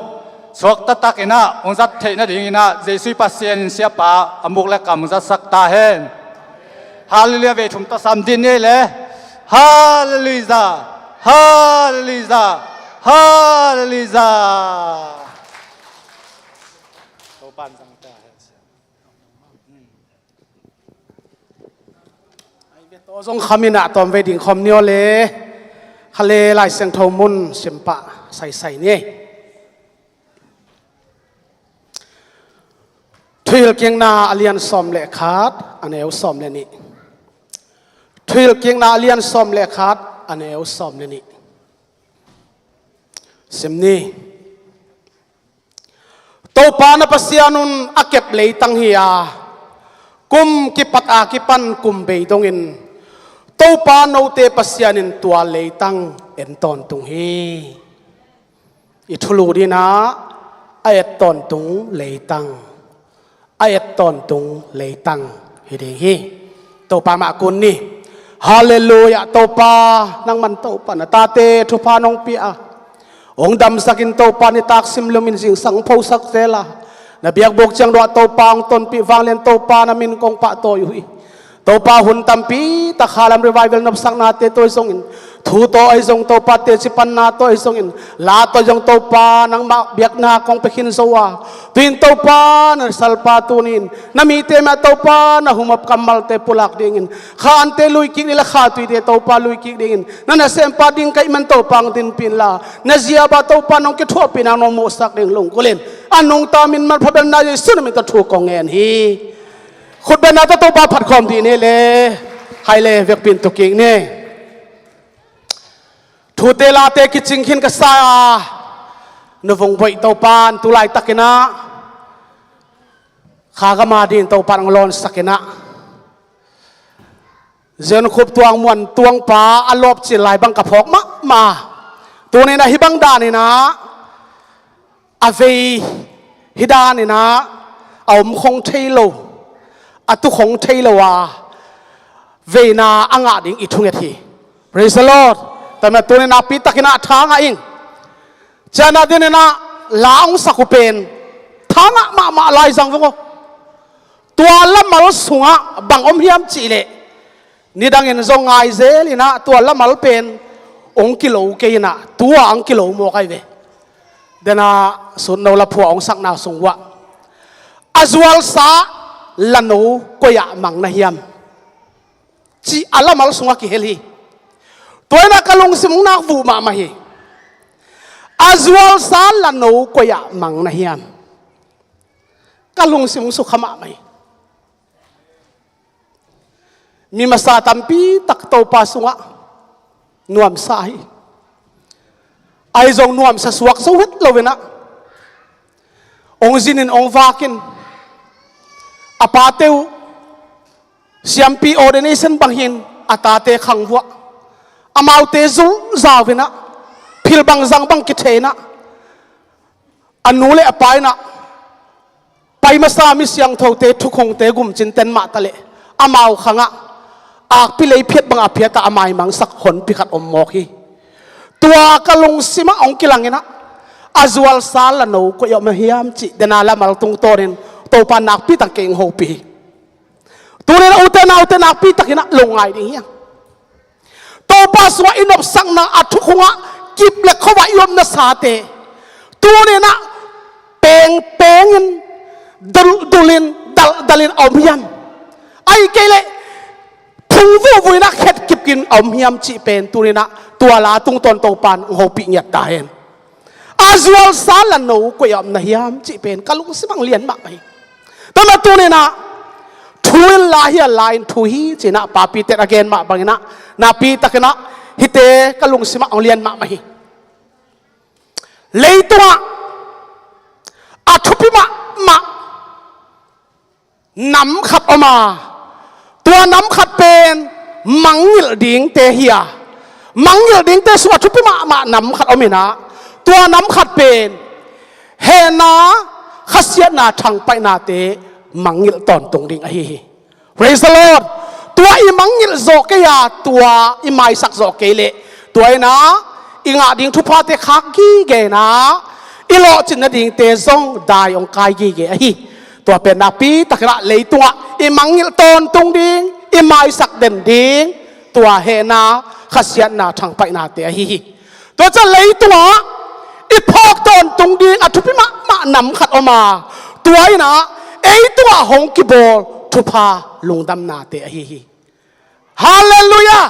suakta takin ah hong zat theih nadingin ah, Jesuh i Pasian in siapa a muk le kam hong zatsak ta hen. Halleluiah, vei thum tawh sam dih ni ei le. Halleluiah, halleluiah, halleluiah. Topa'n zang ta hen. Ai, ve tawh zong kham in ah tawm vei ding khawm ni aw le. Kha le Lai Siangtho mun sim pah saisai ni ei. Thuhilhkikna a lian sawm le khat, a neu sawm le nih. Thuhilhkikna a lian sawm le khat, a neu sawm le nih. Sim ni. Topa na Pasian un a kep leitang hi a, kum kipat a kipan kum bei dongin Topa note Pasian in tua leitang en tawntung hi. I thulu dingin ah a et tawntung leitang, a et tawntung leitang hi ding hi. Topa mah kun ni. Halleluiah, Topa, nangman Topa na tate thupha nong pia a, hong damsakin Topa nitak simlum in zingsang phosak zel a, na biakbuk ciang duah Topa hong tonpih vanglian Topa na min kong pahtawi uh hi. Topa hun tampi tak Khalam Revival nopsaknate tawh ahi zongin, thu tawh ahi zong Topa teci panna tawh ahi zongin, la tawh ahi zong Topa nangmah biakna kong pia khin zo a, tu-in Topa na salpa tuni-in na mite mah Topa na humop kammalte pulak dingin, kha ante lui kik ding le kha tuite Topa lui kik dingin, na nasempa ding ka hih man Topa hong dinpih inla, na ziaba Topa nong kithuahpihna nong muhsak ding lunggulh in, a nungta min manpha belna Jesuh na min tawh thu kong ngen hi. Khutbetna tawh Topa phat khawm dih ni le. Hai le, vekpi in tu kik ni. Thute late kicing khin ka sa a, Nu Vung Boih Topa in tu laitakin ah kha gam a dingin Topa in hong lawnsak in ah, Zion Khup Tuang Muan Tuangpa a lawpcil lai bang ka phawk mahmah. Tuni-in ah hih bang danin ah a vei, hih danin ah a om khong thei lo, a tu khong thei lo a veina a ngah ding i thunget hi. Praise the Lord. Tua manin tuni-in nakpi takin ah a tha ngah ing. Ciangin ah la hong sak uh pen tha ngah mahmah lai zang vung aw. Tua lamal sungah bang om hiam cih leh, nidangin zong ngai zel in ah tua lamal pen hong kilo kei in ah, tua hong kilo mawk ahi ve. Tua manin ah Sutno Laphuah hong sakna sung uah, "A zualsa lano koi-ah mang na hiam?" cih a lamal sungah kihel hi. Tua in ah ka lungsim hong nak vuh mahmah hi. "A zualsa lano koi-ah mang na hiam?" Ka lungsim hong sukha mahmah hi. Mi masa tampi tak Topa sungah nuamsa hi. Ahi zong nuamsa suak zo het lo in ah, hong zinin hong vakin, a pate uh siampi ordination bang hi-in a tate khang uah, amaute zul zau in ah, phil bang zang bang kithei in ah, a nu le a pa in ah pai masa mi siangthote thukhungte gumcin ten mah ta leh, amau khangah akpi lei phiat bangah phiat ah a maimangsak honpi khat om mawk hi. Tua ka lungsimah hong kilang in ah, "A zualsa lano koi-ah om na hiam?" cih tua in ah lamal tungtawnin Topa nakpi tak kei hong hopih hi. Tuni-in ah ute naute nakpi takin ah lungngai ding hi hang. Topa sungah i nopsakna a thukhungah kip le khovah i om nasate, tuni-in ah pengpengin, duldulin, daldalin a om hiam? Ahih kei leh phung vuhvuh in ah khetkipin a om hiam cih pen tuni-in ah tua la tungtawn Topa in hong hopih ngiat ta hen. "A zualsa lano koi-ah om na hiam?" cih pen ka lungsim ah hong lian mahmah hi. Tua manin tuni-in ah thu in la hi a, la in thu hi ci-in ah papite in a gen mah bangin ah, nakpi takin ah hihte ka lungsim ah hong lian mahmah hi. Leitungah a thupi mahmah nam khat om a, tua nam khat pen mangngilh dingte hi a, mangngilh dingte sungah thupi mahmah nam khat om in ah, tua nam khat pen hehna, khasiatna, thangpaihnate mangngilh tawntung ding ahi hi. Praise the Lord. Tua i mangngilh zawh kei a, tua i maisak zawh kei leh, tua in ah i ngah ding thuphate khak gige in ah, i lawhcin nadingte zong dai hong kai gige ahi. Tua pen nakpi takin ah leitungah i mangngilh tawntung ding, i maisak den ding, tua hehna, khasiatna, thangpaihnate ahi hi. Tua ciang leitungah i phawk tawntung ding a thupi mahmah nam khat om a, tua in ah ei tungah hong kibawl thupha lungdamnate ahi hi. Halleluiah!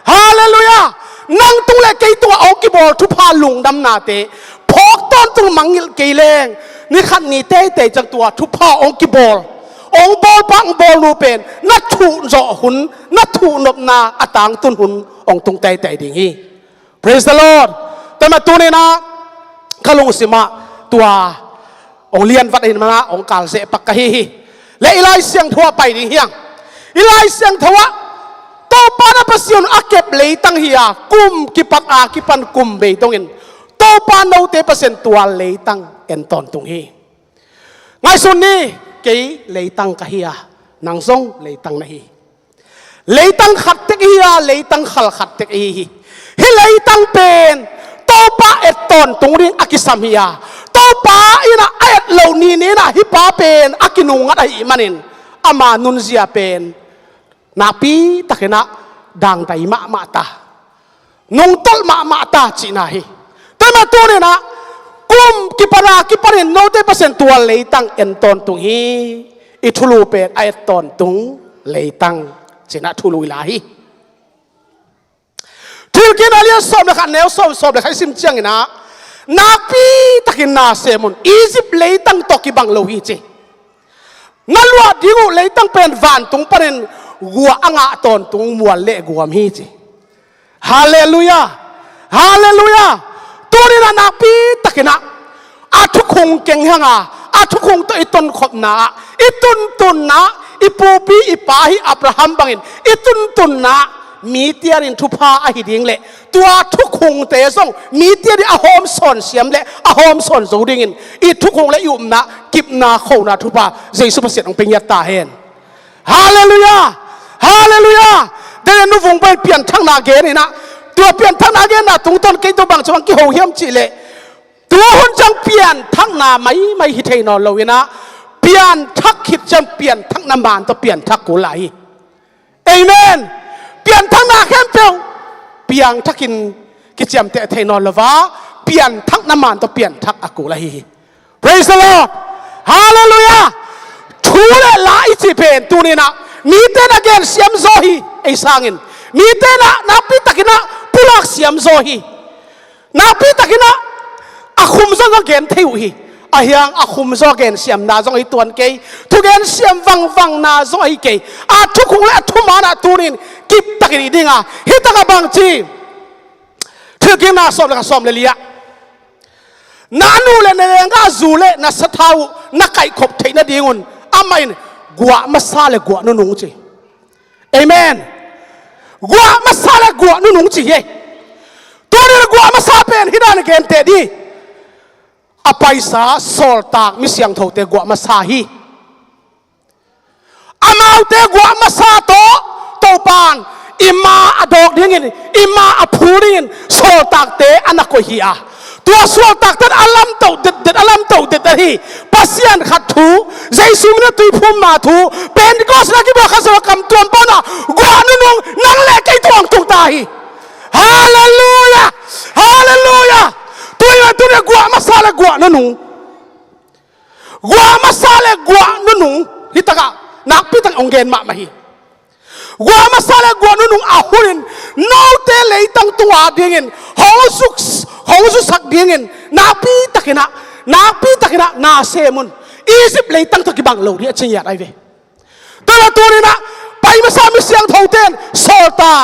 Halleluiah! Nang tung le kei tungah hong kibawl thupha lungdamnate phawk tawntung mangngilh kei leng, ni khat ni teitei ciang tua thupha hong kibawl, hong bawlpa, hong bawlnu pen na thuhzawh hun, na thuhnopna a tangtun hun hong tung teitei ding hi. Praise the Lord. Tua manin tuni-in ah ka lungsim ah tua hong lianvat ahih manin ah hong kalzeh pak ka hi hi. Le i Lai Siangtho ah pai ding hi hang. I Lai Siangtho ah Topa na Pasian a kep leitang hi a, kum kipat a kipan kum bei dongin Topa note Pasian tua leitang en tawntung hi. Ngaihsun ni, kei leitang ka hi a, nang zong leitang na hi. Leitang khat tek i hi a, leitang khal khat tek i hi hi. Hih leitang pen Topa et tawntung ding a kisam hi a, Topa in ah a et loh ni ni in ah hih pa pen a kinungngat ahih manin ama nunzia pen nakpi takin ah dangdai mahmah ta, nungtolh mahmah ta cihna hi. Tua manin tuni-in ah kum kipat a kipanin note Pasian tua leitang en tawntung hi. I thulu pen a et tawntung leitang ci-in ah thulu i la hi. Thuhilhkikna lian sawm le khat, neu sawm, sawm le khat i sim ciangin ah, nakpi takin na sem un, Egypt leitang tawh kibang lo hi ci. Na luah ding uh leitang pen vantung panin gua a ngah tawntung mual le guam hi ci. Halleluiah! Halleluiah! Tuni-in ah nakpi takin ah a thukhung keng hang a, a thukhung tawh i tonkhopna ah, i tuntunna ah, I pupi i pa hi Abraham bangin i tuntunna mite adingin thupha ahi ding le tua thukhungte zong mite adingin a hawmsawn siam le a hawmsawn zo dingin i thukhung le i upna kipna khona thupha Jesu Pasian hong pia ngiat ta hen. Halleluiah! Halleluiah! Daniel nu vung bai pianthakna gen inah tua pianthakna genna tungtawn kei tua bang cih bang kiho hiam cih leh tua hun ciang pianthakna maimai hi thei nawn lo inah pianthak khit ciang pianthakna maan tawh pianthak kul lai hi. Amen. Pianthakna khempeuh piangthakin kiciamteh thei nawn lo a pianthakna maan tawh pianthak a kul ahi hi. Praise the Lord. Halleluiah. Thu le la i cih pen tuninah mite na gensiam zaw hi. Ei sangin mite na nakpi takinah pulak siam zaw hi. Nakpi takinah a khum zaw gen thei uh hi. Ahiang a khum zaw gensiamna zong hi tuan kei. Thu gensiam vangvangna zong ahi kei. A thukhung le a thumaanah tunin kip takin i dinga hi takah bangci thilkikna sawm le khat sawm le li ah na nu le na leenggahzu le na sathau uh na kaihkhop theih nadingun amah in guah masa le guah nunung ci. Amen. Guah masa le guah nunung ci hi. Tunin guah masa pen hi dan a genteh dih. A paisa sawltak mi siangthote guah masa hi. Amaute guah masa tawh Topan i ma a dawk dingin i ma a phul dingin sawltakte a na koih hi a tua sawltakte a lamtoh detdet a lamtoh detdet hi. Pasian khat thu Jesu min a tuiphumna thu Pentecost na kibuak khat sawh a kam tuam pauna guah nunung nang le kei tuang tung ta hi. Halleluiah. Halleluiah. Tuiah tunia guah masa le guah nunung guah masa le guah nunung hi takah nakpi tak hong gen mahmah hi. Guah masa le guah nunung a hunin note leitang tunga dingin hong zuk hong zusak dingin nakpi takinah nakpi takinah na semun Egypt leitang tawh kibang lo dih a cingiat ai ve. Tua tuninah pai masa mi siangthoten sawltak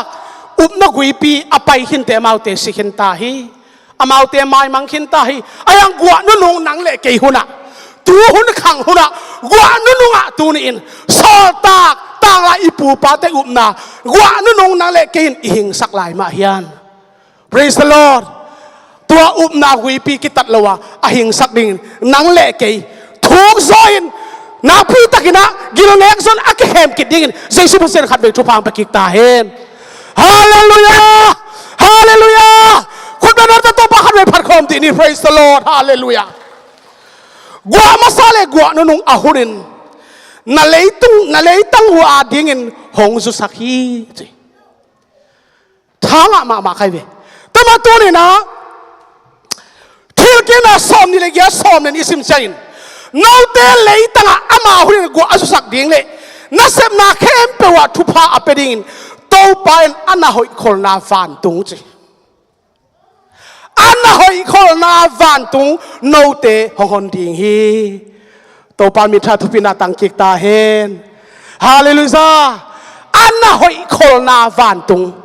upna guipi a pai khinte amaute si khinta hi. Amaute maimang khinta hi. Ahiang guah nunung nang le kei hunah tu hun khang hunah guah nunungah tuni-in sawltak tanglai i pupate upna guah nunung nang le kei in i hingsak lai mah hian. Praise the Lord. Tua upna guipi kitat lo a a hingsak dingin nang le kei thuk zaw in nakpi takinah gilnek zon a kikhem kit dingin Jesu Pasian khatvei thupha hong pia kik ta hen. Halleluiah. Halleluiah. Khutbeng nata Topa khatvei phatkhawm dih ni. Praise the Lord. Halleluiah. Guah masa le guah nunung a hunin na leitung na leitang uh a dingin hong zusak hi. Thangah mahmah khai ve. Tama tuninah thilkikna sawm nih le giat sawm nih i sim ciangin note leitangah ama hunin guah a zusak ding le nasepna khempeuh ah thupha a pia dingin Topa in a na hoihkholna vantung ci. A na hoihkholna vantung note hong hon ding hi. Topa mitha thupina tangkik ta hen. Halleluiah. A na hoihkholna vantung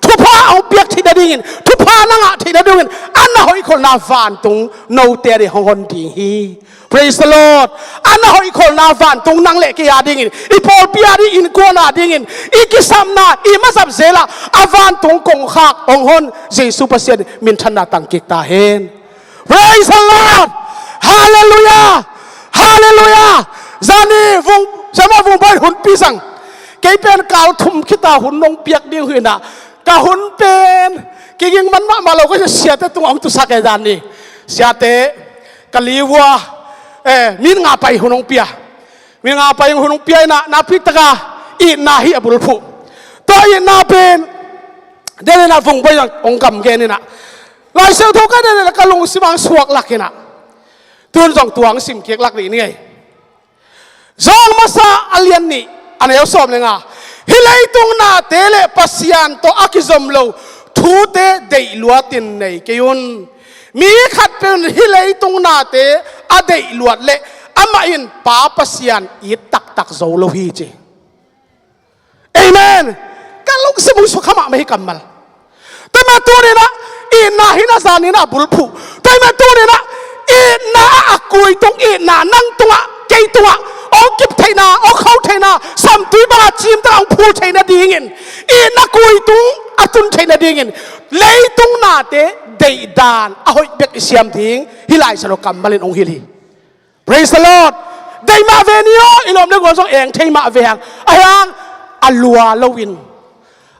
thupha a hong piak theih nadingin thupha na ngah theih nadingin a na hoihkholna vantung note ading hong hon ding hi. Praise the Lord. A na hoihkholna vantung nang le kei a dingin i pawlpi a ding innkuan a dingin i kisapna i mazap zela a vantung kongkhak hong hon Jesu Pasian minthanna tangkik ta hen. Praise the Lord. Halleluiah. Halleluiah. Zani vung sama vung bai hun pi sang kei pen kal thum khita hun nong piak ding huina ka hun pen kiging man mahmah lo ka siate tung hong tusak e zani siate ka liua eh min nga pai hun hong pia. Min nga pai hun hong pia ina na pik taka itna hi a bulphuh. Tua itna pen den ina vung bai hong kam gen ina Lai Siangtho ka den ina ka lungsim ang suak lak ina tun zong tuang sim kik lak rih ni ei. Zong masa a lian nih a neu sawm le nga. Hih leitung nate le Pasian tawh a kizom lo thute deih luatin nei kei un. Mi khat pen hih leitung nate a deih luat le amah in Pa Pasian it taktak zo lo hi ci. Amen. Ka lungsim hong sukha mahmah hi kammal. Tua mah tuninah itna hi na zaninah a bulphuh. Tua mah tuninah itna a a kui tung itna nang tungah kei tungah a hong kip theihna, hong kho theihna, samtui bangah cimtak hong phul theih nadingin, itna kui tung a tun theih nadingin, leitung nate deihdan a hoih bek i siam ding hih Lai Siangtho kammalin hong hilh hi. Praise the Lord. Deih mah ve ni aw, i lawm le gual zong eng thei mah ve hang. A hiang a lua loin,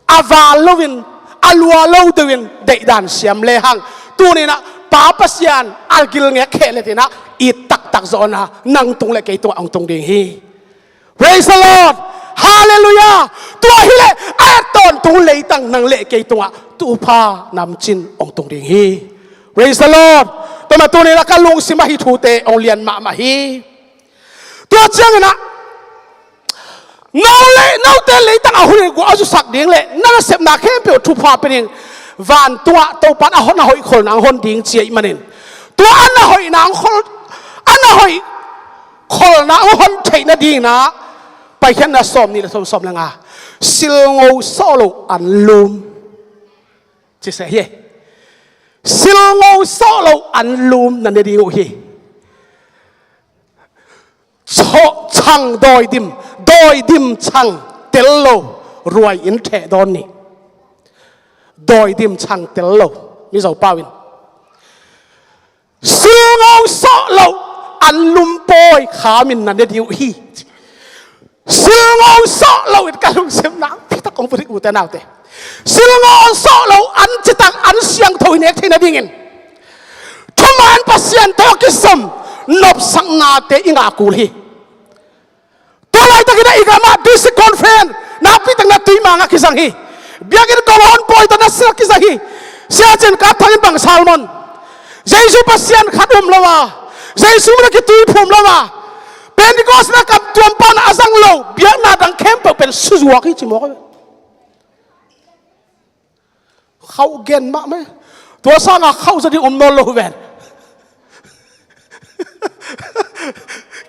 a val loin, a lua lo deuhin deihdan siam le hang, tuninah Pa Pasian a gilngek kheh letinah it taktak zawhna nang tung le kei tungah hong tung ding hi. Praise the Lord. Hallelujah. Tua hileh a et tawntung leitang nang le kei tungah thupha namcin hong tung ding hi. Praise the Lord. Tua mah tuninah ka lungsimah hih thute hong lian mahmah hi. Tua cianginah no le note leitang a hun in guah a zusak ding le na nasepna khempeuh thupha pia ding, vantungah Topan a hon a hoih kholna hong hon ding ci ahih manin, tua a na hoihna hong khol, a na hoih kholna hong hon theih nadinginah Paikhiatna sawm nih le sawm, sawm le nga, silngo sawh lo an lum ci seh hi. Silngo sawh lo an lum na ne ding uh hi. Chang dawi dim, dawi dim chang tel lo ruai in theh dawn ni. Dawi dim chang tel lo, Mizo pau in silngo sawh lo an lum pawi khamin na ne ding uh hi. Silngo sawh lo in ka lungsim nakpi tak hong put hi ute naute. Silngo sawh lo an citak an siangtho i nek theih nadingin thuman Pasian tawh a kisom nopsaknate i ngah kul hi. Tua laitakin a i gamah district conference nakpi tak na Tuimang ah kizang hi. Biakinn kong a hon pawi tawh na sia kizang hi. Sia Cin Kap Thang in bang sermon, Jesu Pasian khat um lo a, Jesu min a kituiphum lo a, Pentecost na kamtuam pan a zang lo biakna dang khempeuh pen suzuak hi ci mawk. Khauh gen mahmah. Tua sanga khauh zat ding om nawn lo ven.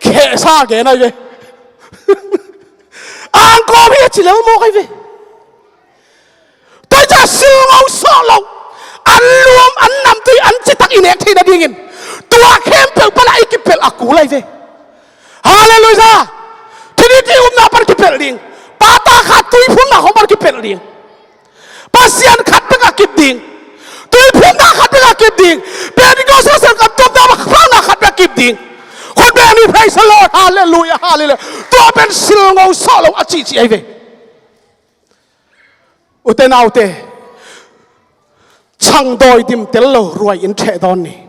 Khehsa gen ai ve. Angkawm hi a ci lel mawk ai ve. Tua hi ciah silngo sawh lo an lum an namtui an citak i nek theih nadingin tua khempeuh palah i kipelh a kul ai ve. Halleluiah. Trinity umna pan kipelh ding. Pa, Ta, Kha, Tuiphumna khong pan kipelh ding. Pasian khat bek a kip ding. Tuiphumna khat bek a kip ding. Pentecost Pasian kamtuamna khat bek a kip ding. Khut beng ni, praise the Lord. Halleluiah, halleluiah. Tua pen silngo sawh lo a cihcih ai ve. Ute naute, chang dawi dim tel lo ruai in theh dawn ni.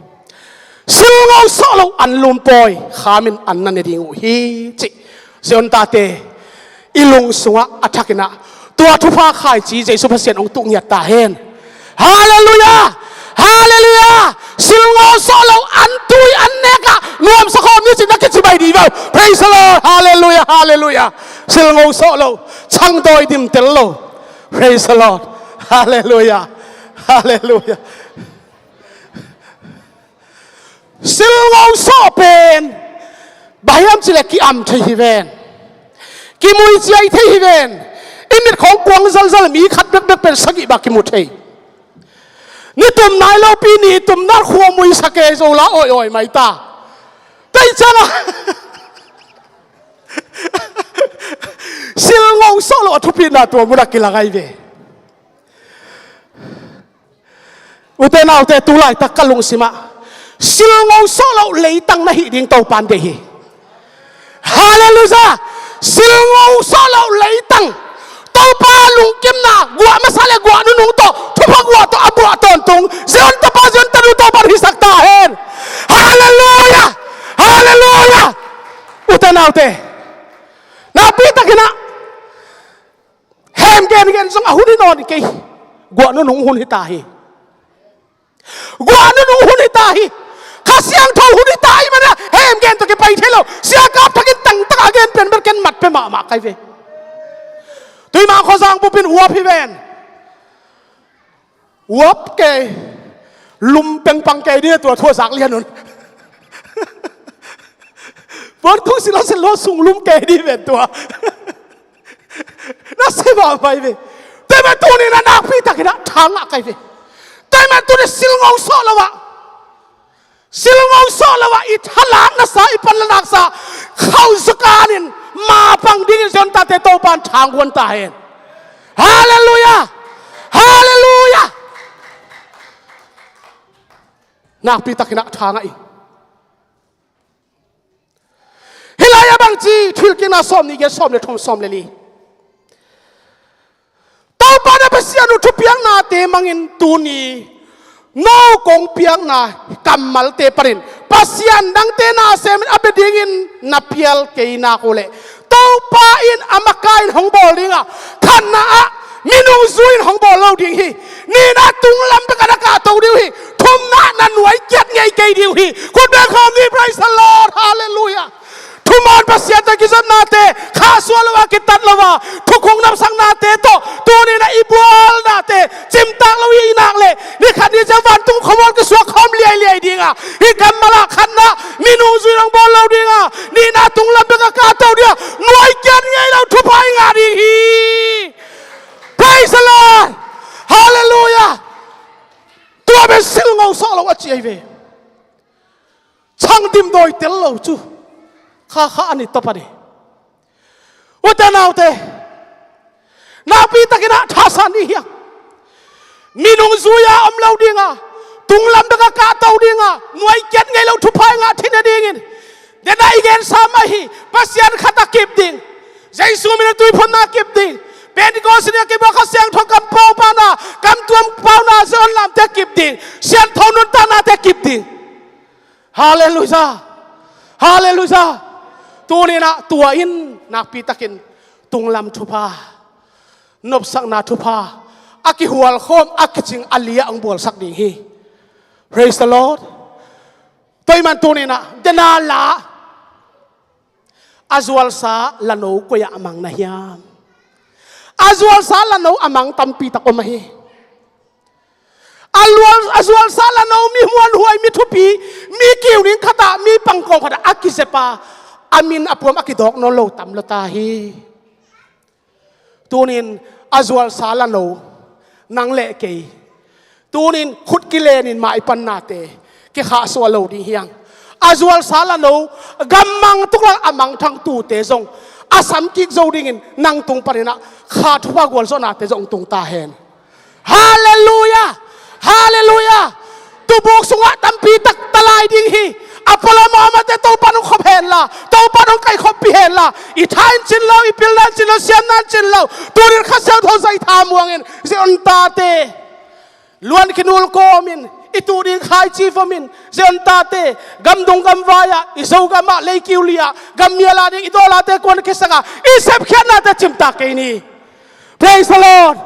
Silngo sawh lo an lum pawi khamin an na ne ding uh hi cih Zion tate i lung sungah a thakinah tua thupha khaici Jesu Pasian hong tuh ngiat ta hen. Halleluiah! Halleluiah! Silngo sawh lo an tui an nekah nuamsa khawm ni cih na kici bai dih vau. Praise the Lord! Halleluiah! Halleluiah! Silngo sawh lo, chang dawi dim tel lo. Praise the Lord. Halleluiah. Halleluiah. Silngo sawh pen bang hiam cileh ki-am thei hi ven. Kimui ciai thei hi ven. I mit khong kuang zalzal mi khat bekbek pen sagih bak kimu thei. Ni tum nai lopi ni tum nat khua mui sa kei zo la awi awi mai ta. Tei ciangah silngo sawh lo a thupitna tua munah kilang ai ve. Ute naute, tu laitak ka lungsimah silngo sawh lo leitang na hih ding Topan deih hi. Halleluiah! Silngo sawh lo leitang Topa lungkimna guah masa le guah nunung tawh thupha guah tawh a buah tawntung Zion tapa Zion tanu Topan hisak ta hen. Halleluiah! Halleluiah! Ute naute, nakpi takinah hem gengen zong a hun hi nawn kei. Guah nunung hun hi ta hi. Guah nunung hun hi ta hi. Kha Siangtho hun hi ta hi manah hem gen tawh kipai thei lo. Sia Kap Thang in tangtak a gen pen bel ken mat pia mahmah kai ve. Tuimang khuazang bupin uap hi ven. Uap kei. Lum pengpang kei dih tua thu a zak lian un. Puan thu sila silo sung lum kei dih ven tua. Na se mahmah hi ve. Tua mah tuni na nakpi takinah thangah kai ve. Tua mah tuni silngo sawh lo ah, silngo sawh lo ah i thalak nasa, i panla naksa, khauh zakanin mapang dingin Zion tate Topan thangguan ta hen. Halleluiah. Halleluiah. Nakpi takin ah thangah ing. Hih lai-ah bangci thilkikna sawm nih gen, sawm le thum, sawm le li. Topa na Pasian uh thupiaknate mangin tuni no kong piakna kammalte panin Pasian dangte na semin a bia dingin na pial kei nak uh leh Topa in a makaih in hong bawl ding a, khatna ah minung zui in hong bawl lo ding hi. Nihna tunglam bek a na kahto ding uh hi. Thumna ah na nuai kiat ngei kei ding uh hi. Khut beng khawm ni. Praise the Lord. Halleluiah. Thuman Pasian tawh kizopnate khahsuah lo a, kitat lo a, thukhun nopsaknate tawh tuni-in ah i bualnate cimtak lo i hih nak leh, ni khat ni ciang vantung khuamual kisuak khawm liailiai ding a, hih kammal ah khatna minung zui in hong bawl lo ding a, nihna tunglam bek a kahto ding a, nuai kiat ngei lo thupha i ngah ding hi. Praise the Lord. Halleluiah. Tua pen silngo sawh lo a ci ahi ve. Chang dimdawi tel lo cu kha kha a ni tawp a ni. Ute naute, nakpi takin ah thasan i hiam? Minung zui-a om lo ding a, tunglam bek a kahto ding a, nuai kiat ngei lo thupha i ngah theihna dingin, den a i gensa mah hi. Pasian khat a kip ding, Jesu min a tuiphumna a kip ding, Pentecost ni a kip a, Kha Siangtho kam paupana, kam tuam pauna, Zion lamte a kip ding, siangtho nuntaknate a kip ding. Halleluiah. Halleluiah. Tuni-in ah tua in nakpi takin tunglam thupha, nopsakna thupha a kihualkhawm, a kicing a li-ah hong bualsak ding hi. Praise the Lord. Tua ahih man tuni-in ah den a la, a zualsa lano koi-ah a mang na hiam? A zualsa lano a mang tampi tak om ahi. A lual, a zualsa lano mi muanhuai, mi thupi, mi kiu ning khat ah, mi pangkawng khat ah a kizep a, a min a puam a kidawk nawn lo tam lo ta hi. Tuni-in a zualsa lano nang le kei, tuni-in khut kilenin mah i pannate kikhahsuah lo ding hi hang. A zualsa lano gammang tuk lak a mangthang tute zong a samkik zo dingin nang tung panin ah kha thupha gualzawhnate zong tung ta hen. Halleluiah. Halleluiah. Tubuk sungah tampi tak ta lai ding hi. A pualam a om a te Topa in hong khop hen la, Topa in hong kaikhoppih hen la, i tha in cin lo, i pilna in cin lo, siamna in cin lo, tuni-in Kha Siangtho zaitha muangin Zion tate luan khinul kawmin, i tuh ding khaici vomin, Zion tate gamdung gamvai ah, i Zogam ah, leikiu li ah, gammial a ding i dawlate kuan khiasak a, i sepkhiatnate cimtak kei ni. Praise the Lord.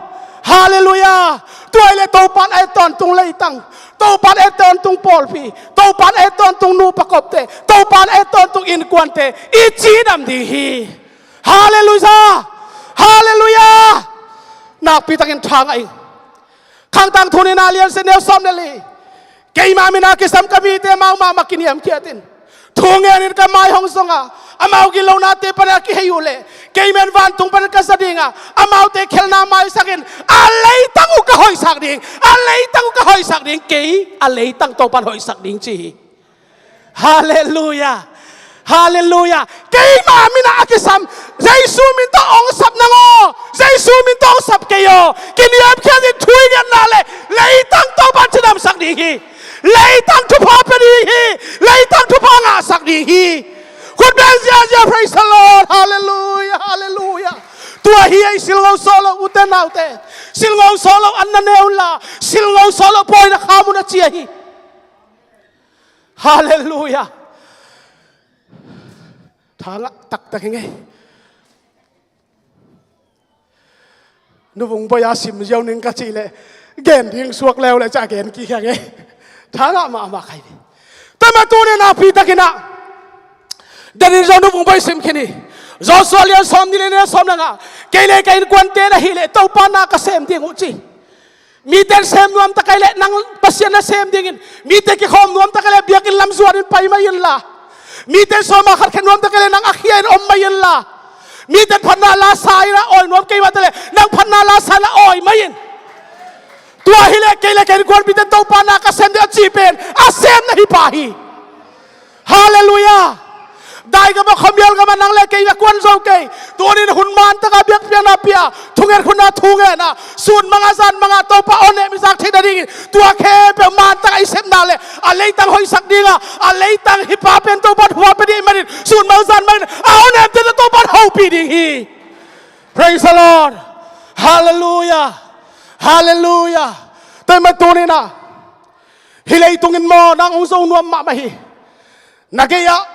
Halleluiah. Tua hi leh Topa in a et tawntung leitang, Topa in a et tawntung pawlpi, Topa in a et tawntung nupa kopte, Topa in a et tawntung innkuante i cidam ding hi. Halleluiah. Halleluiah. Nakpi takin thangah ing. Khangtang Thu nihna lian sia neu sawm le li. Keima min a kisam ka mite amau mahmah kiniamkhiat in, thu ngenin ka mai hong zong a, amau gilonate pan a kihei uh leh kei men vantung pan ka za ding a, amaute khelhna maisakin a leitang uh ka hoihsak ding, a leitang uh ka hoihsak ding, kei a leitang Topan hoihsak ding ci hi. Halleluiah. Halleluiah. Keima min a kisam Jesu min tawh hong sap nang aw, Jesu min tawh hong sap kei aw. Kiniamkhiat in thu i ngetna leh leitang Topan cidamsak ding hi. Leitang thupha pia ding hi. Leitang thupha ngahsak ding hi. Khut beng ziazia, praise the Lord. Halleluiah. Halleluiah. Tua hi ei silngo sawh lo ute naute, silngo sawh lo an na ne unla, silngo sawh lo pawi na kham un a ci ahi. Halleluiah. Thangah taktak hi ngei. Nuvung Bawi a sim ziau ning ka cih leh gen ding suak leu leh cah gen kik hi ngei. Thangah mahmah kha hi. Tua mah tuni nakpi takin ah, denin zong Nuvung Bawi sim khin hi. Joshua lian sawm nih le nih, sawm le nga. Kei le ka innkuante na hih leh Topa na ka sem ding uh ci. Mite in sem nuam ta kei leh nang Pasian na sem dingin, mite kikhawm nuam ta kei leh biakinn lam zuanin pai mai inla, mite in sawma khat khia nuam ta kei leh nang a khia in om mai inla, mite in phatna la sa in a awi nuam kei mah ta leh nang phatna la sa in a awi mai in. Tua hi leh kei le ka innkuanpihte in Topa na ka sem ding a cih pen a sem na hi pah hi. Halleluiah. Dai gam ah, khuamial gam ah nang le kei a kuan zo kei. Tunin hun man taka biakpiakna pia, thunget hun a thunget a, sun mang a zan mang a Topa aw ne mi zak theih nadingin tua khempeuh man taka i sepna le a leitang hoihsak dinga, a leitang hi pa pen Topa thu a pia ding ahih manin sun mang zan mangin a aw ne mi te Topa hopih ding hi. Praise the Lord. Hallelujah. Hallelujah. Tua ahih manin tunin ah, hih leitungin maw nang hong zo nuam mahmah hi. Na gei ah